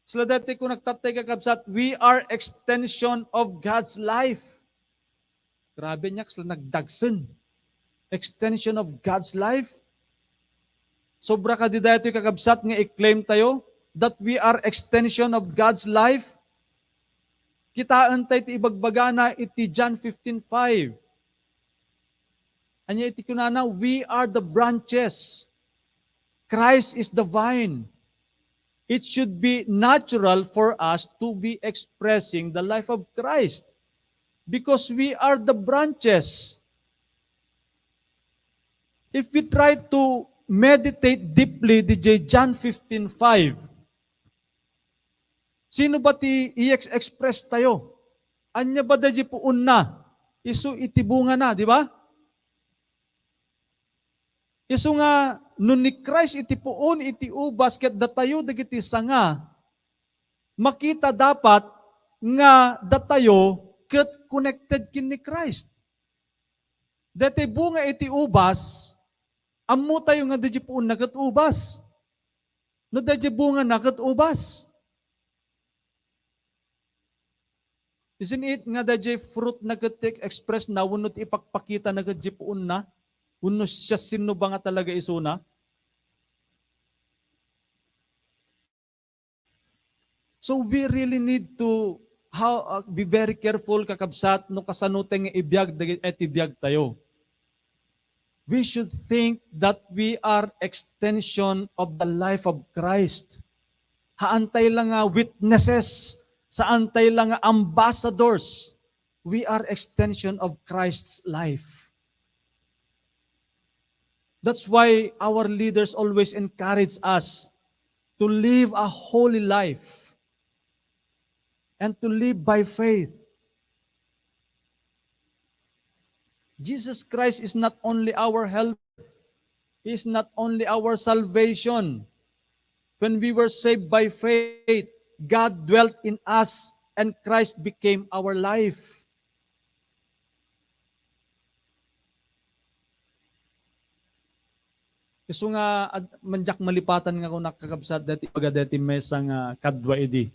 Sila dati ko nagtatay, kakabsat, we are extension of God's life. Grabe niya, sila nagdagsen. Extension of God's life. Sobra kadi daytoy, kakabsat, nga i-claim tayo that we are extension of God's life. Kitaen tayo ti ibagbagana iti John fifteen five. Ania iti kunana, "We are the branches. Christ is the vine." It should be natural for us to be expressing the life of Christ because we are the branches. If we try to meditate deeply didiay John fifteen five, sino ba ti i-ex-, express tayo? Ania ba daydiay puonna? Isu iti bungana, di ba? Isu nga, no ni Christ iti puon iti ubas ket datayo dagiti sanga, makita dapat nga datayo ket connected ken ni Christ. Daytoy bunga iti ubas, ammo tayo nga daydiay puonna ket ubas. No daydiay bungana ket ubas. Isn't it nga daydiay fruit na ket ti express na wenno ti ipakpakita na ket diay puonna? Wenno siasino ba nga talaga isuna? So we really need to how, uh, be very careful, kakabsat, no kasano tayo nga ibiag dagiti biag tayo. We should think that we are extension of the life of Christ. Haan tayo lang nga witnesses, saan tayo lang nga ambassadors. We are extension of Christ's life. That's why our leaders always encourage us to live a holy life and to live by faith. Jesus Christ is not only our help, He is not only our salvation. When we were saved by faith, God dwelt in us and Christ became our life. Isu nga ad-, mandiak malipatan nga kunak, kakabsat, dati ibaga dati maysa nga kadua idi.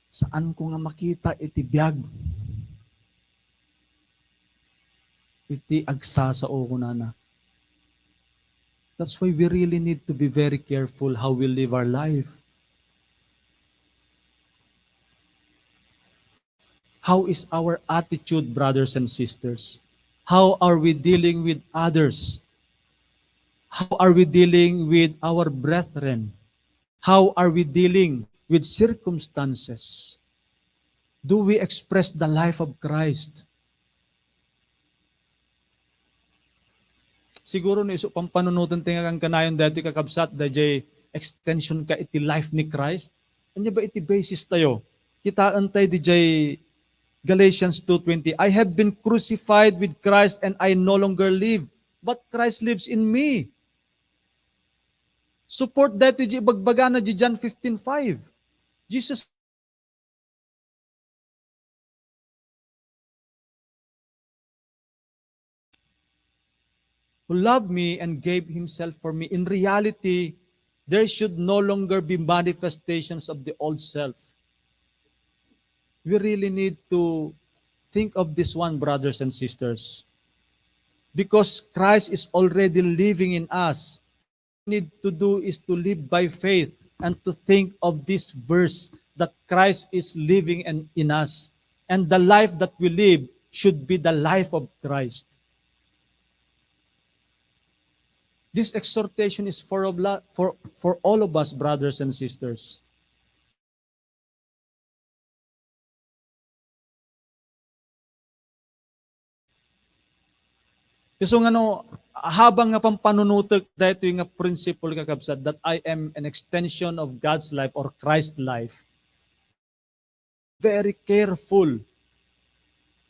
Saanko nga makita iti biag. Iti agsasao, kunana. That's why we really need to be very careful how we live our life. How is our attitude, brothers and sisters? How are we dealing with others? How are we dealing with our brethren? How are we dealing with circumstances? Do we express the life of Christ? Siguro no isu pampanunoten ti nga kankanayon daytoy, kakabsat, dayjay extension ka iti life ni Christ. Ania ba iti basis tayo? Kitaen tayo dijay Galatians two twenty, "I have been crucified with Christ and I no longer live, but Christ lives in me." Support daytoy di ibagbagana di John fifteen five. Jesus who loved me and gave himself for me. In reality, there should no longer be manifestations of the old self. We really need to think of this one, brothers and sisters. Because Christ is already living in us, need to do is to live by faith and to think of this verse that Christ is living and in us. And the life that we live should be the life of Christ. This exhortation is for, obla- for, for all of us, brothers and sisters. Isu nga no, habang nga pampanunutek daytoy nga principle, kakabsat, that I am an extension of God's life or Christ's life, very careful.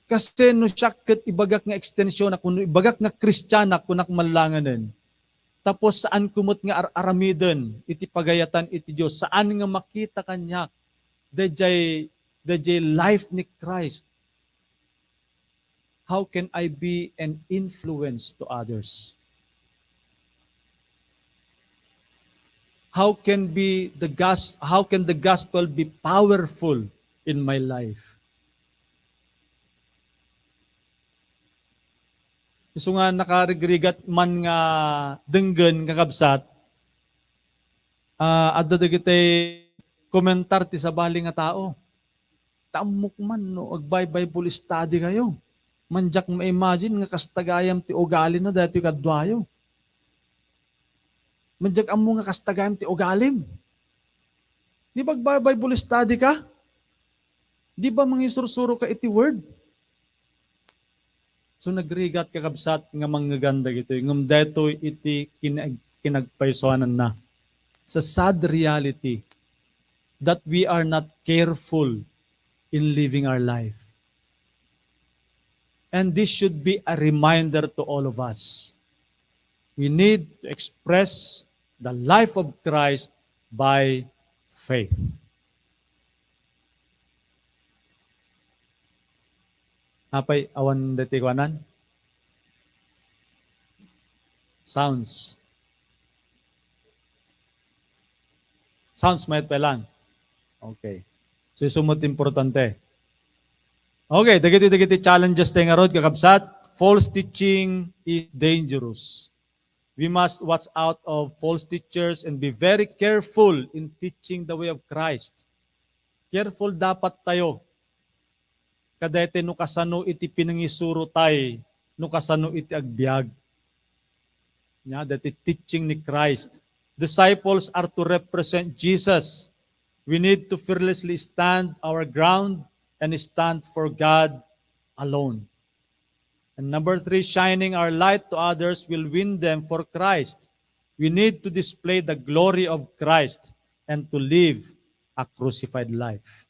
Kasi no siak ket ibagak nga extension ako, no ibagak nga Kristian ako, kunak mallanganen. Tapos saan ko met nga ar-aramiden iti pagayatan iti Dios, saan nga makita kaniak dayjay, dayjay life ni Christ. How can I be an influence to others? How can be the gos-, how can the gospel be powerful in my life? Isu nga nakarigrigat man nga denggen, kakabsat, ah, adda dagiti komentar ti sabali nga tao. Ta ammok man no agbi-Bible study kayo. Mandiak ma-imagine nga kasta gayam ti ugalina daytoy kaduayo. Mandiak ammo nga kasta gayam ti ugalim. Di ba agbi-Bible study ka? Di ba mangisursuro ka iti word? So nagrigat, kakabsat, nga mangngeganda dagitoy. Ngem daytoy iti kinag-, kinagpaysuananna. It's a sad reality that we are not careful in living our life. And this should be a reminder to all of us. We need to express the life of Christ by faith. Apay, awan daytoy kuanan? Sounds. Sounds, mayat pay lang. Okay. So, isu met ti importante. Okay, dagiti, dagiti challenges tayo ngarud, kakabsat. False teaching is dangerous. We must watch out of false teachers and be very careful in teaching the way of Christ. Careful dapat tayo kadaytoy no kasano iti pinangisuro tay, no kasano iti agbiag. Nya, dati teaching ni Christ. Disciples are to represent Jesus. We need to fearlessly stand our ground and stand for God alone. And number three, shining our light to others will win them for Christ. We need to display the glory of Christ and to live a crucified life.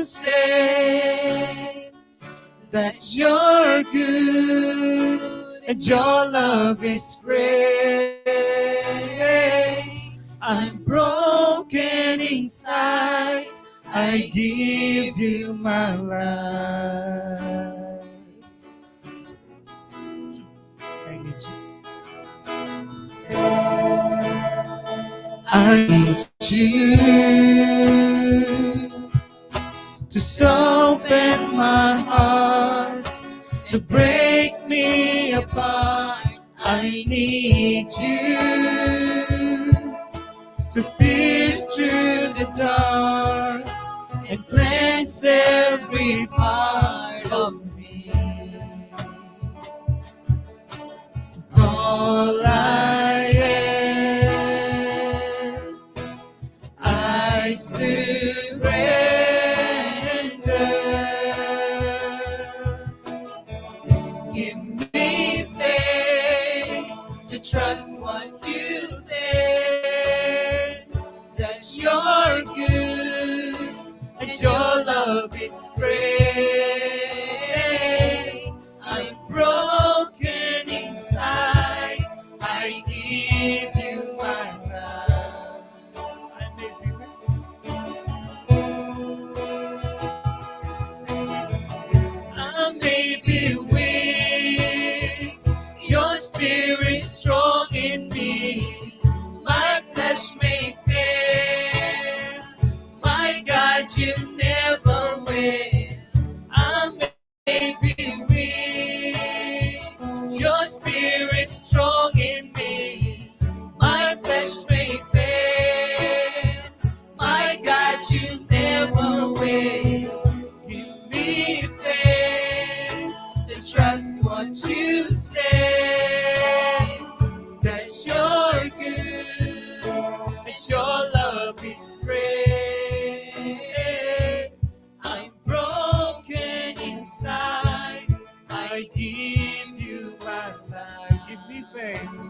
Say that you're good and your love is great. I'm broken inside. I give you my life. I need you. I need you to soften my heart, to break me apart. I need you to pierce through the dark and cleanse every part of me. All I am, I surrender. Give me faith to trust what you say, that you're good and your love is great. I'm broken inside, I give you my life. I may be weak. I may be weak. Your spirit strong in me. My flesh may fail. My God, you never will. I may be weak. Your spirit strong in me. My flesh may fail. My God, you never will. Give me faith to trust what you say, that you're good, that your love is great. I'm broken inside, I give you my life. Give me faith.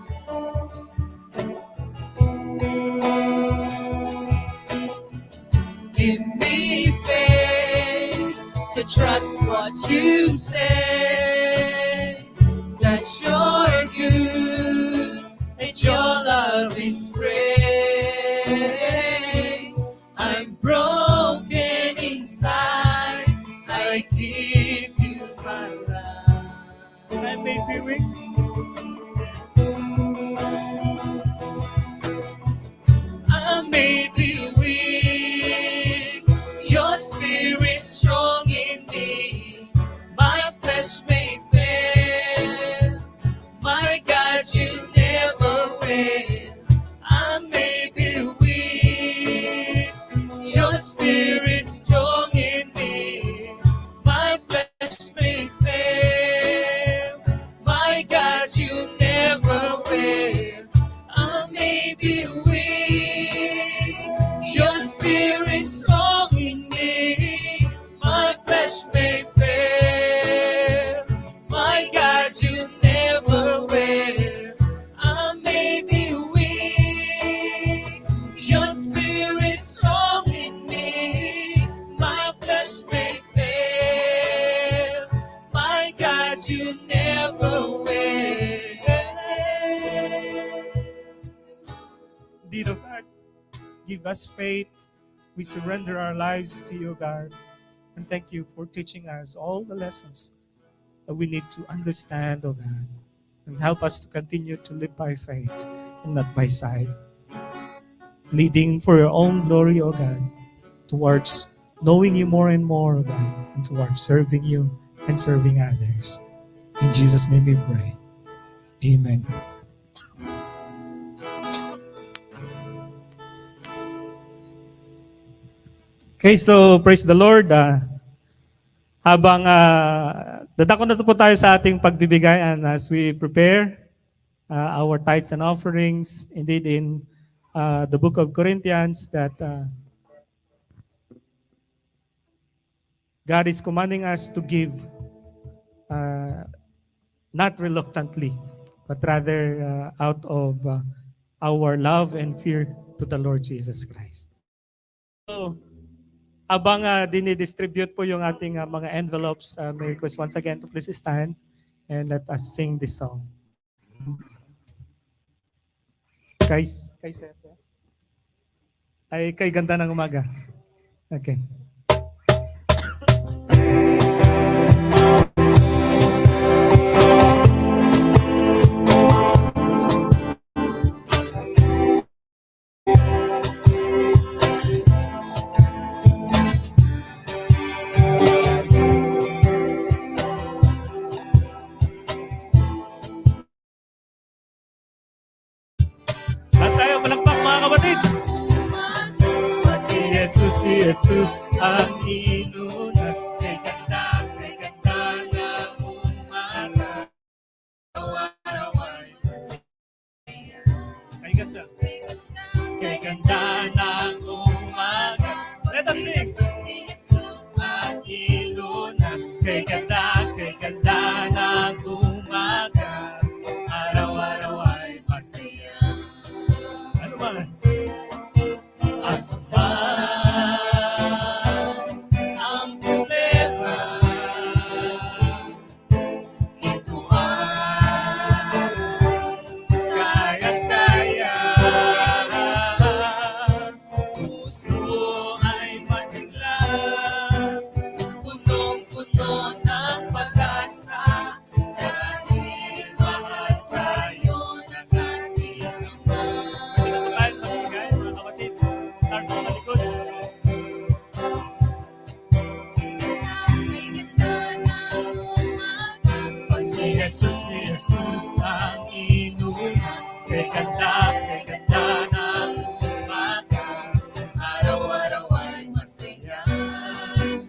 Give me faith to trust what you say, that you're good and your love is great. I'm broken inside, I give you my life. I may be weak. I may be weak. Your spirit strong in me. My flesh may fail. My God, you never will. I may be weak. Your spirit strong in me. My flesh may fail. My God, you never will. I may be weak. Your spirit strong in me. My flesh may fail. My God, you never will. I may be weak. Your spirit strong in me. My flesh may fail. My God, you never will. Indeed, O God, give us faith. We surrender our lives to you, God. And thank you for teaching us all the lessons that we need to understand, O God. And help us to continue to live by faith and not by sight. Leading for your own glory, O God, towards knowing you more and more, O God, and towards serving you and serving others. In Jesus' name we pray. Amen. Okay, so praise the Lord. Ah, habang, ah, dadako na po tayo sa ating pagbibigay, and as we prepare, ah, our tithes and offerings, indeed in, ah, the book of Corinthians, that, ah, God is commanding us to give, ah, not reluctantly, but rather, ah, out of, ah, our love and fear to the Lord Jesus Christ. So, habang, ah, dinidistribute po yung ating, ah, mga envelopes, ah, may request once again to please stand and let us sing this song. Guys, guys, yes, yes. Ay, kay ganda ng umaga. Okay. Lahat tayo, palakpak, mga kapatid. Si Jesus, si Jesus ang inuna. Kay ganda, kay ganda na Si Jesus, si Jesus ang inuna. Kay ganda, kay ganda ng umaga. Araw-araw ay masaya.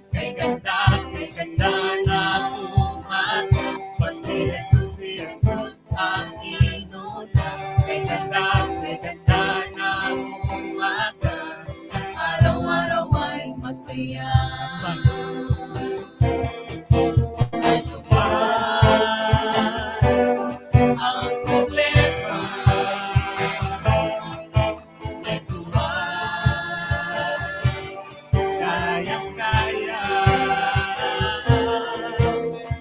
Kay ganda, kay ganda ng umaga. Pag si Jesus, si Jesus ang inuna. Kay ganda, kay ganda ng umaga. Araw-araw ay masaya. Ano ba ang problema? Ito ay kayang-kaya.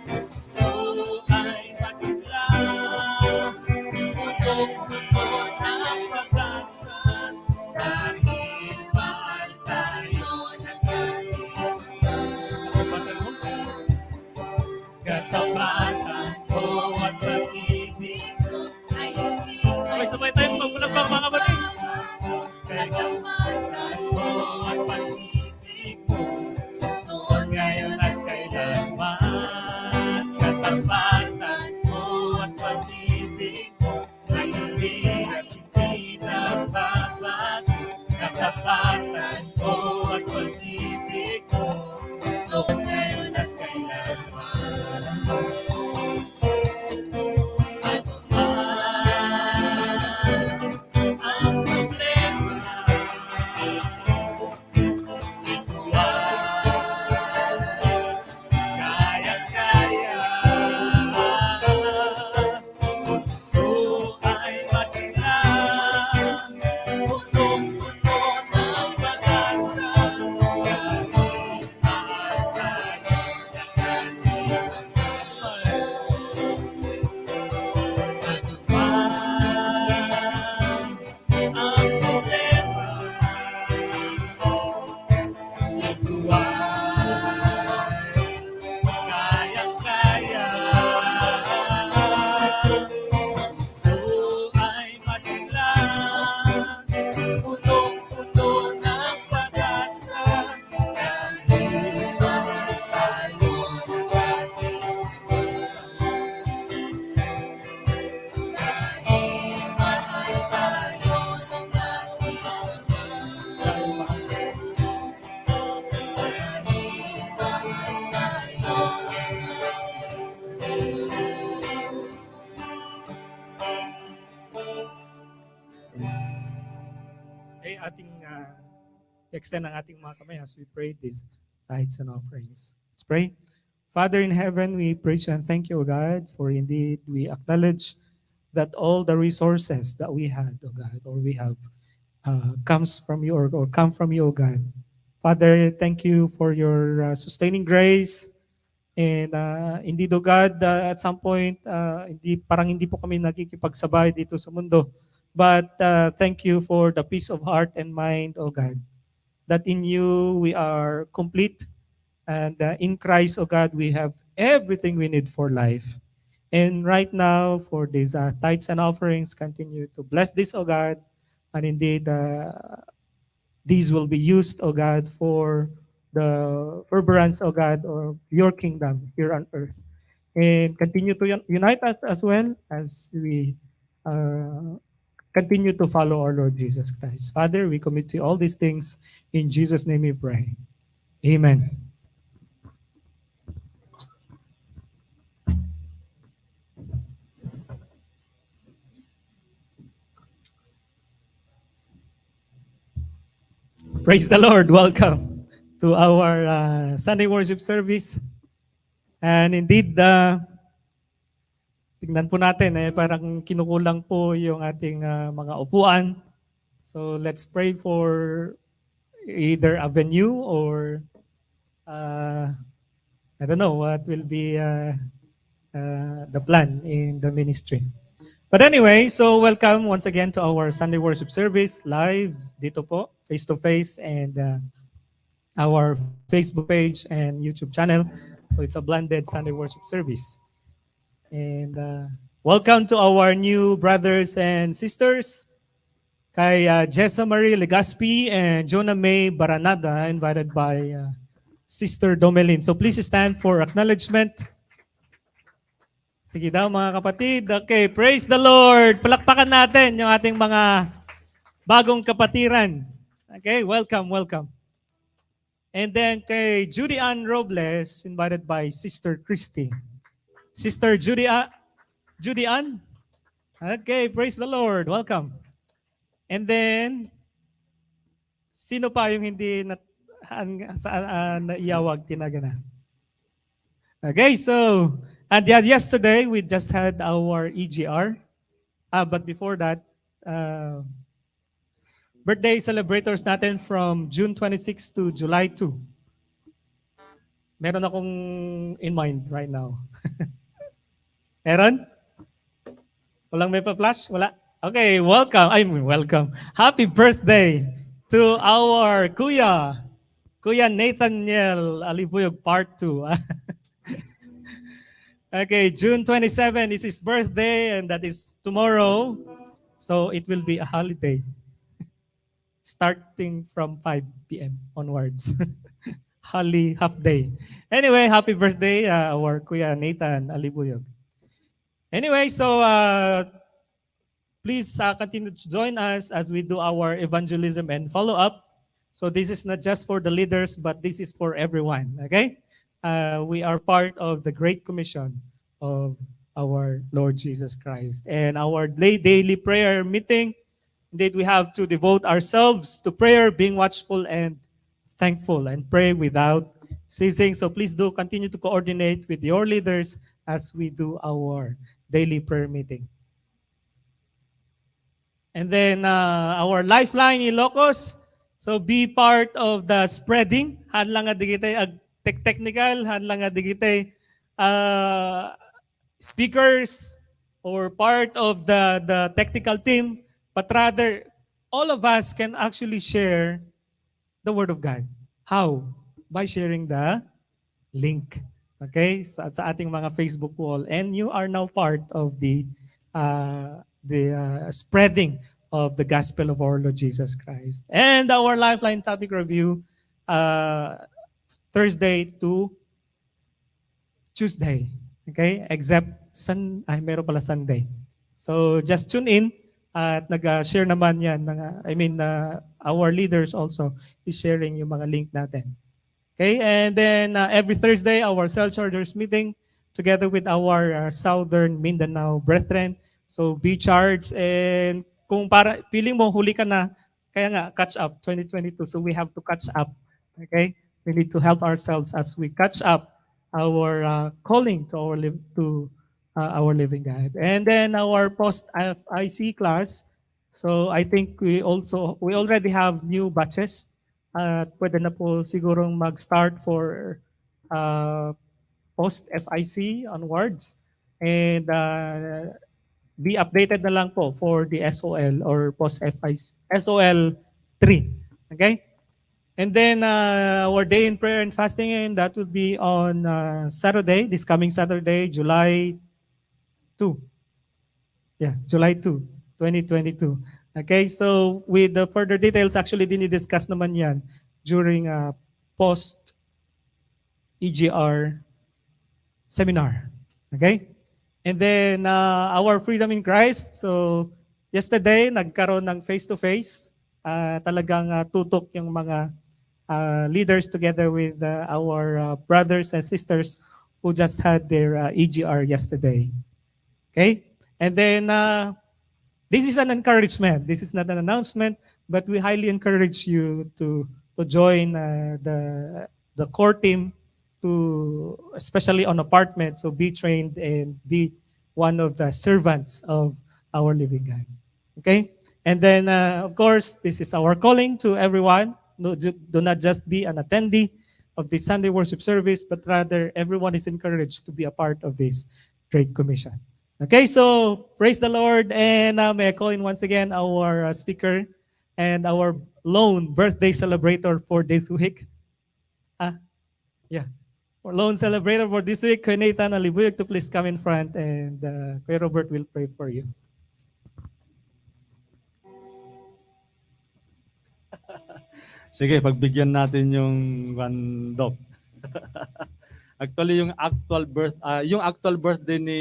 Puso ay masigla. Punong-puno ng pag-asa. Dahil mahal tayo ng ating Ama. Katapatan ko at pag-ibig ko ay hindi. Sabay-sabay tayong magpalakpak, mga kapatid. Katapatan ko at pag-ibig ko, noon, ngayon at kailanman. Katapatan ko at pag-ibig ko ay hindi at hindi nagbabago. Katapatan ko at pag-ibig ko, noon, ngayon at kailanman. Ano man ang problema, ito ay kayang-kaya. Puso ay masigla, punong-puno ng pag-asa. Dahil mahal tayo ng ating Ama. Ano man ang problema, ito ay kayang-kaya. Puso ay masigla, punong-puno ng pag-asa. Dahil mahal tayo ng ating Ama. Dahil mahal tayo ng ating Ama. Dahil mahal tayo ng ating Ama. Okay, ating, ah, extend ang ating mga kamay as we pray these tithes and offerings. Let's pray. Father in heaven, we praise you and thank you, O God, for indeed we acknowledge that all the resources that we had, O God, or we have, uh, comes from you or, or come from you, O God. Father, thank you for your, uh, sustaining grace. And, uh, indeed, O God, uh, at some point, uh, hindi, parang hindi po kami nakikipagsabay dito sa mundo. But, uh, thank you for the peace of heart and mind, O God, that in you we are complete. And, uh, in Christ, O God, we have everything we need for life. And right now, for these, uh, tithes and offerings, continue to bless this, O God. And indeed, uh, these will be used, O God, for the furtherance, O God, of your kingdom here on earth. And continue to un-, unite us as well as we, uh, continue to follow our Lord Jesus Christ. Father, we commit to you all these things. In Jesus' name we pray. Amen. Praise the Lord. Welcome to our, uh, Sunday worship service. And indeed, uh, tingnan po natin, eh, parang kinukulang po yung ating, ah, mga upuan. So let's pray for either a venue or, uh, I don't know what will be, uh, uh, the plan in the ministry. But anyway, so welcome once again to our Sunday worship service live dito po, face to face, and, uh, our Facebook page and YouTube channel. So it's a blended Sunday worship service. And, uh, welcome to our new brothers and sisters. Kay, uh, Jessa Marie Legaspi and Jonah May Baranada, invited by, uh, Sister Domelin. So please stand for acknowledgement. Sige daw, mga kapatid. Okay, praise the Lord. Palakpakan natin yung ating mga bagong kapatiran. Okay, welcome, welcome. And then kay Judy Ann Robles, invited by Sister Christy. Sister Judy, A- Judy Ann? Okay, praise the Lord. Welcome. And then, sino pa yung hindi na, an, sa, ah, naiyawag, tinaga na? Okay, so, and yeah, yesterday we just had our E G R. Ah, but before that, uh, birthday celebrators natin from June twenty-six to July two. Meron akong in mind right now. Meron? Walang may pa-flash? Wala? Okay, welcome. Ay, welcome. Happy birthday to our Kuya, Kuya Nathaniel Alibuyog Part two. Okay, June twenty-seven is his birthday, and that is tomorrow. So it will be a holiday starting from five p m onwards. Holi half day. Anyway, happy birthday, uh, our Kuya Nathan Alibuyog. Anyway, so, uh, please, uh, continue to join us as we do our evangelism and follow-up. So this is not just for the leaders, but this is for everyone, okay? Uh, we are part of the Great Commission of our Lord Jesus Christ. And our da-, daily prayer meeting, indeed, we have to devote ourselves to prayer, being watchful and thankful, and pray without ceasing. So please do continue to coordinate with your leaders as we do our daily prayer meeting. And then, uh, our lifeline, Ilocos. So be part of the spreading. Haan lang nga dagiti ag-, tech-, technical, haan lang nga dagiti, uh, speakers or part of the, the technical team, but rather all of us can actually share the Word of God. How? By sharing the link. Okay? Sa, sa ating mga Facebook wall. And you are now part of the, uh, the, uh, spreading of the gospel of our Lord Jesus Christ. And our Lifeline topic review, uh, Thursday to Tuesday. Okay? Except Sun-, ay, meron pala Sunday. So, just tune in at nag-share naman yan. Ng, uh, I mean, uh, our leaders also is sharing yung mga link natin. Okay? And then, uh, every Thursday, our cell chargers meeting together with our, uh, Southern Mindanao brethren. So, be charged, and kung para, feeling mo, huli ka na, kaya nga, catch up, twenty twenty-two. So, we have to catch up. Okay? We need to help ourselves as we catch up our, uh, calling to our liv-, to, uh, our living God. And then our post F I C class. So I think we also, we already have new batches. At pwede na po sigurong mag-start for, uh, post F I C onwards. And, uh, be updated na lang po for the S O L or post F I C, S O L three. Okay? And then, uh, our day in prayer and fasting, and that will be on, uh, Saturday, this coming Saturday, July two. Yeah, July two, twenty twenty-two. Okay, so with the further details, actually, dini-discuss naman yan during, uh, post E G R seminar. Okay? And then, uh, our freedom in Christ. So, yesterday, nagkaroon ng face-to-face. Ah, talagang, ah, tutok yung mga, ah, leaders together with, ah, our, ah, brothers and sisters who just had their, ah, E G R yesterday. Okay? And then, uh, this is an encouragement. This is not an announcement, but we highly encourage you to, to join, uh, the, the core team to, especially on apartment. So be trained and be one of the servants of our living God. Okay? And then, uh, of course, this is our calling to everyone. No, ju-, do not just be an attendee of the Sunday worship service, but rather everyone is encouraged to be a part of this Great Commission. Okay, so praise the Lord, and, uh, may I call in once again our, uh, speaker and our lone birthday celebrator for this week. Ah, yeah. Our lone celebrator for this week, Kuya Nathan Alibuyog, to please come in front, and, uh, Kuya Robert will pray for you. Sige, pagbigyan natin yung, kwan, Doc. Actually, yung actual birth, ah, yung actual birthday ni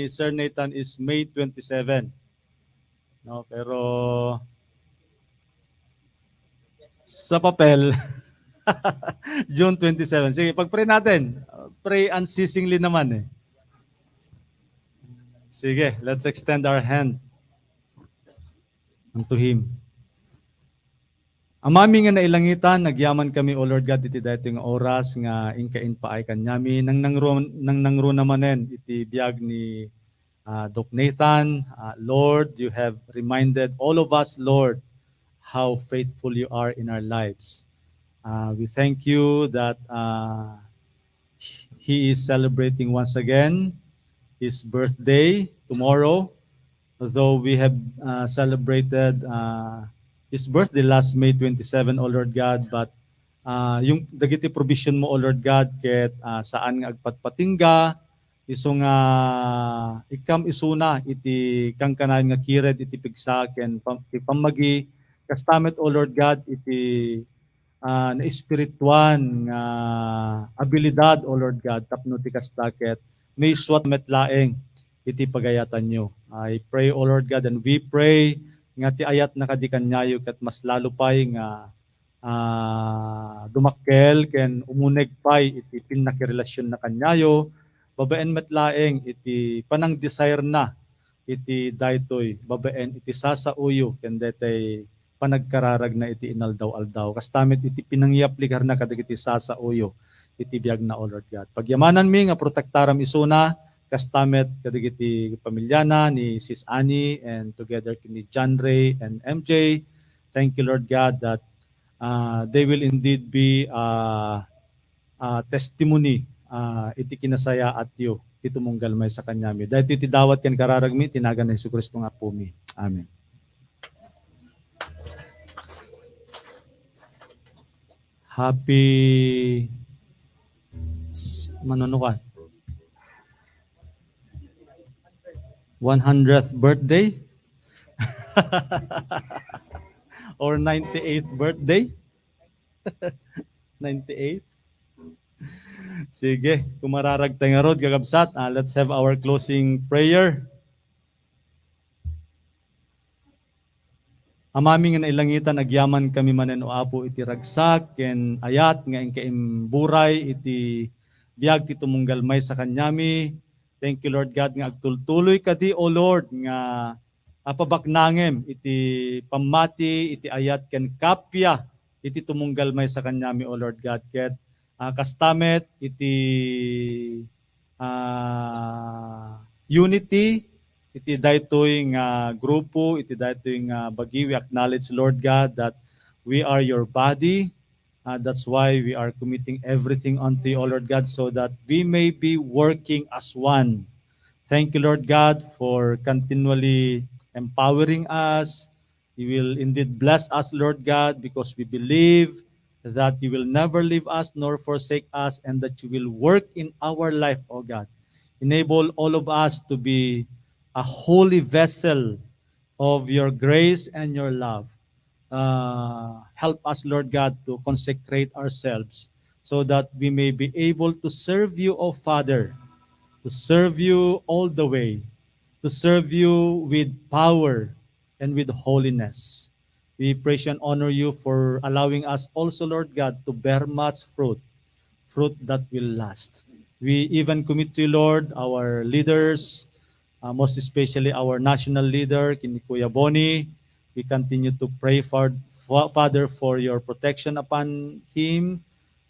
Sir Nathan is May twenty-seven. No, pero sa papel, June twenty-seven. Sige, pag-pray natin. Pray unceasingly naman eh. Sige, let's extend our hand unto Him. Amami nga nailangitan, agyaman kami, O Lord God, iti daytoy nga oras nga inka impaay kaniami. Nang nangru-, nang nangruna manen iti biag ni, ah, Doc Nathan. Ah, Lord, you have reminded all of us, Lord, how faithful you are in our lives. Ah, we thank you that, ah, he is celebrating once again his birthday tomorrow. Although we have, uh, celebrated, uh, his birthday last May twenty-seven, O Lord God, but, uh, yung dagiti provision mo, O Lord God, ket, uh, saan nga agpatpatingga, isu nga ikkam isuna iti kankanayon nga kired iti pigsa ken pam-, ti pammagi, kasta met, O Lord God, iti ah, naespirituan nga abilidad, O Lord God, tapno ti kasta ket maisuat met laeng iti pagayatanyo. I pray, O Lord God, and we pray nga ti ayatna kadi kaniayo ket mas lalo pay nga, ah, dumakkel ken umuneg pay iti pinnakirelasionna kaniayo, babaen met laeng iti panangdesirena iti daytoy babaen iti sasaoyo ken daytoy panagkararagna iti inaldaw-aldaw. Kasta met iti pinangyaplikar na kadagiti sasaoyo iti biagna, O Lord God. Pagyamananmi nga protektaram isuna, kasta met kadagiti pamilyana ni Sis Annie and together ni John Ray and M J. Thank you, Lord God, that, uh, they will indeed be, uh, ah, testimony, ah, iti kinasayaatyo ti tumunggal maysa kaniami. Daytoy ti dawat ken kararagmi, iti nagan ni Jesu-Cristo nga Apomi. Amen. Happy s-, manunukan? One hundredth birthday? Or ninety-eighth birthday? Ninety-eight? Sige, kumararag tayo ngarud, kakabsat. Ah, let's have our closing prayer. Amami nga nailangitan, agyaman kami manen, O Apo, iti ragsak ken ayat nga inka imburay iti biag ti tumunggal maysa kaniami. Thank you, Lord God, nga agtultuloy kadi, O Lord, nga apabaknangem iti pammati, iti ayat ken kappia iti tumunggal maysa kaniami, O Lord God, ket, ah, kasta met iti, ah, unity iti daytoy nga grupo, iti daytoy nga bagi. We acknowledge, Lord God, that we are your body. Uh, that's why we are committing everything unto you, O Lord God, so that we may be working as one. Thank you, Lord God, for continually empowering us. You will indeed bless us, Lord God, because we believe that you will never leave us nor forsake us, and that you will work in our life, O God. Enable all of us to be a holy vessel of your grace and your love. Uh, help us, Lord God, to consecrate ourselves so that we may be able to serve you, O Father, to serve you all the way, to serve you with power and with holiness. We praise you and honor you for allowing us also, Lord God, to bear much fruit, fruit that will last. We even commit to you, Lord, our leaders, uh, most especially our national leader, kini Kuya Boni. We continue to pray for, for Father, for your protection upon him.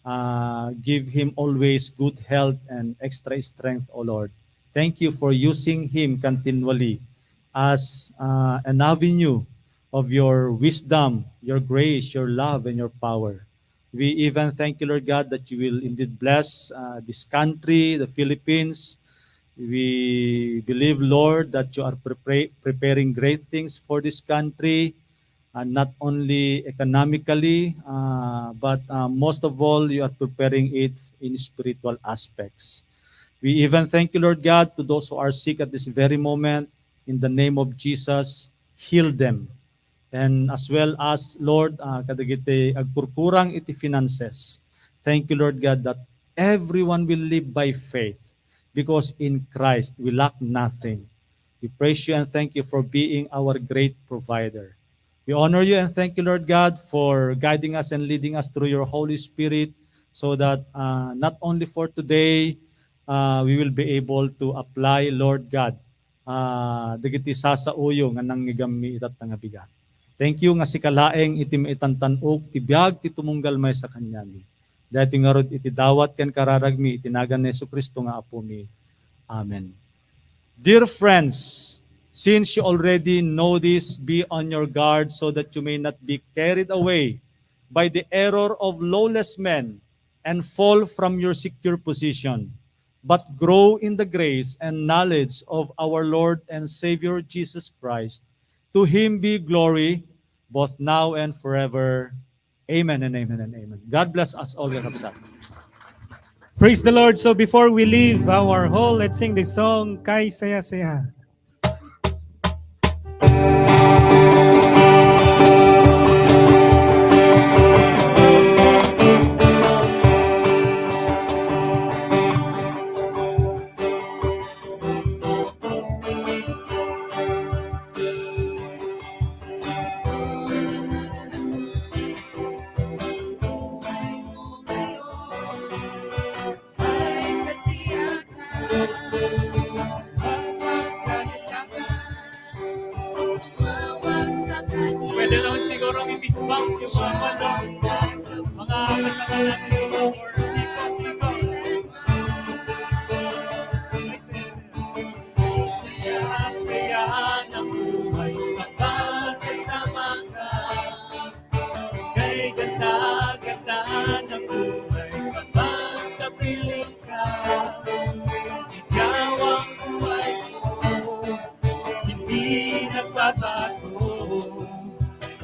Uh, give him always good health and extra strength, O Lord. Thank you for using him continually as, uh, an avenue of your wisdom, your grace, your love, and your power. We even thank you, Lord God, that you will indeed bless, uh, this country, the Philippines. We believe, Lord, that you are prepare-, preparing great things for this country, uh, not only economically, uh, but, uh, most of all, you are preparing it in spiritual aspects. We even thank you, Lord God, to those who are sick at this very moment. In the name of Jesus, heal them. And as well as, Lord, uh, kadagiti agkurkurang iti finances. Thank you, Lord God, that Everyone will live by faith, because in Christ we lack nothing. We praise you and thank you for being our great provider. We honor you and thank you, Lord God, for guiding us and leading us through your Holy Spirit, so that, uh, not only for today, uh, we will be able to apply, Lord God, ah, dagiti sasauyo nga nangngegami itatta nga bigat. Thank you nga sika laeng iti maitantan-ok ti biag ti tumunggal maysa kaniami. Daytoy ngarud iti dawat ken kararagmi iti nagan ni Jesu-Cristo nga Apomi. Amen. Dear friends, since you already know this, be on your guard so that you may not be carried away by the error of lawless men and fall from your secure position, but grow in the grace and knowledge of our Lord and Savior Jesus Christ. To him be glory, both now and forever. Amen and amen and amen. God bless us all, kakabsat. Praise the Lord. So before we leave our hall, let's sing this song, Kay Saya Saya. Pwede naman siguro i-fist bump yung mga, ano, mga kasama natin dito, or siko, siko. Ay, sige, sige. Kay saya-saya ng buhay kapag kasama ka. Kay ganda-ganda ng buhay kapag kapiling ka. Ikaw ang buhay ko, hindi nagbabago.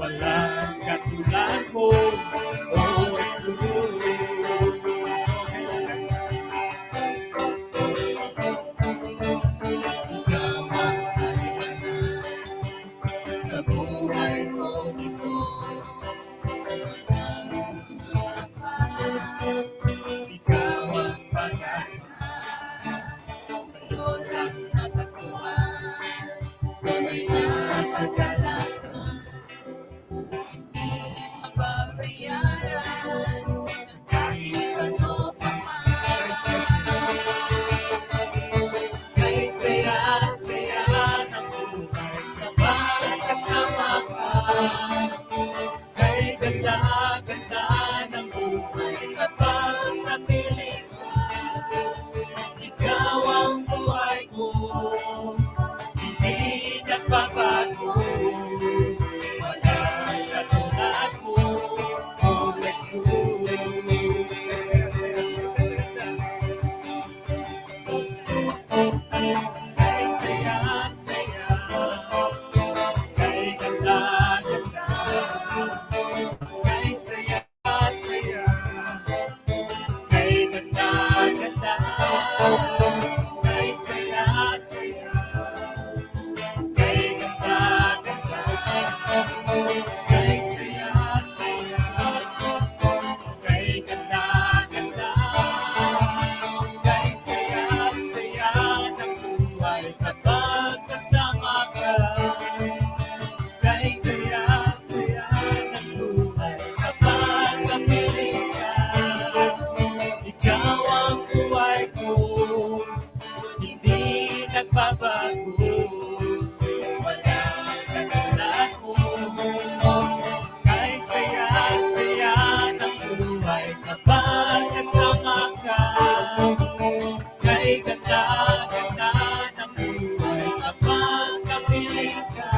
Walang katulad mo, O Jesus. Ikaw ang kailangan sa buhay ko ito. Walang iba, ikaw ang pag-asa. Sa'yo lang matatagpuan, tunay na kagalakan. Hindi mababayaran ng kahit ano pa man. Kay saya-saya ng buhay kapag kasama ka. Kay ganda-ganda ng buhay kapag kapiling ka. Ikaw ang buhay ko, hindi nagbabago. Walang katulad mo, O Jesus. Kay saya-saya, kay ganda-ganda. Kay saya-saya, kay ganda-ganda, kay saya-saya, kay ganda-ganda, kay saya-saya, kay ganda-ganda, kay saya-saya. Kay ganda-ganda, kay saya-saya ng buhay kapag kasama ka. Kay saya-saya ng buhay kapag kapiling ka. Ikaw ang buhay ko. Hindi nagbabago, walang katulad mo. Kay saya-saya ng buhay kapag kasama ka. Kay ganda-ganda ng buhay kapag kapiling ka.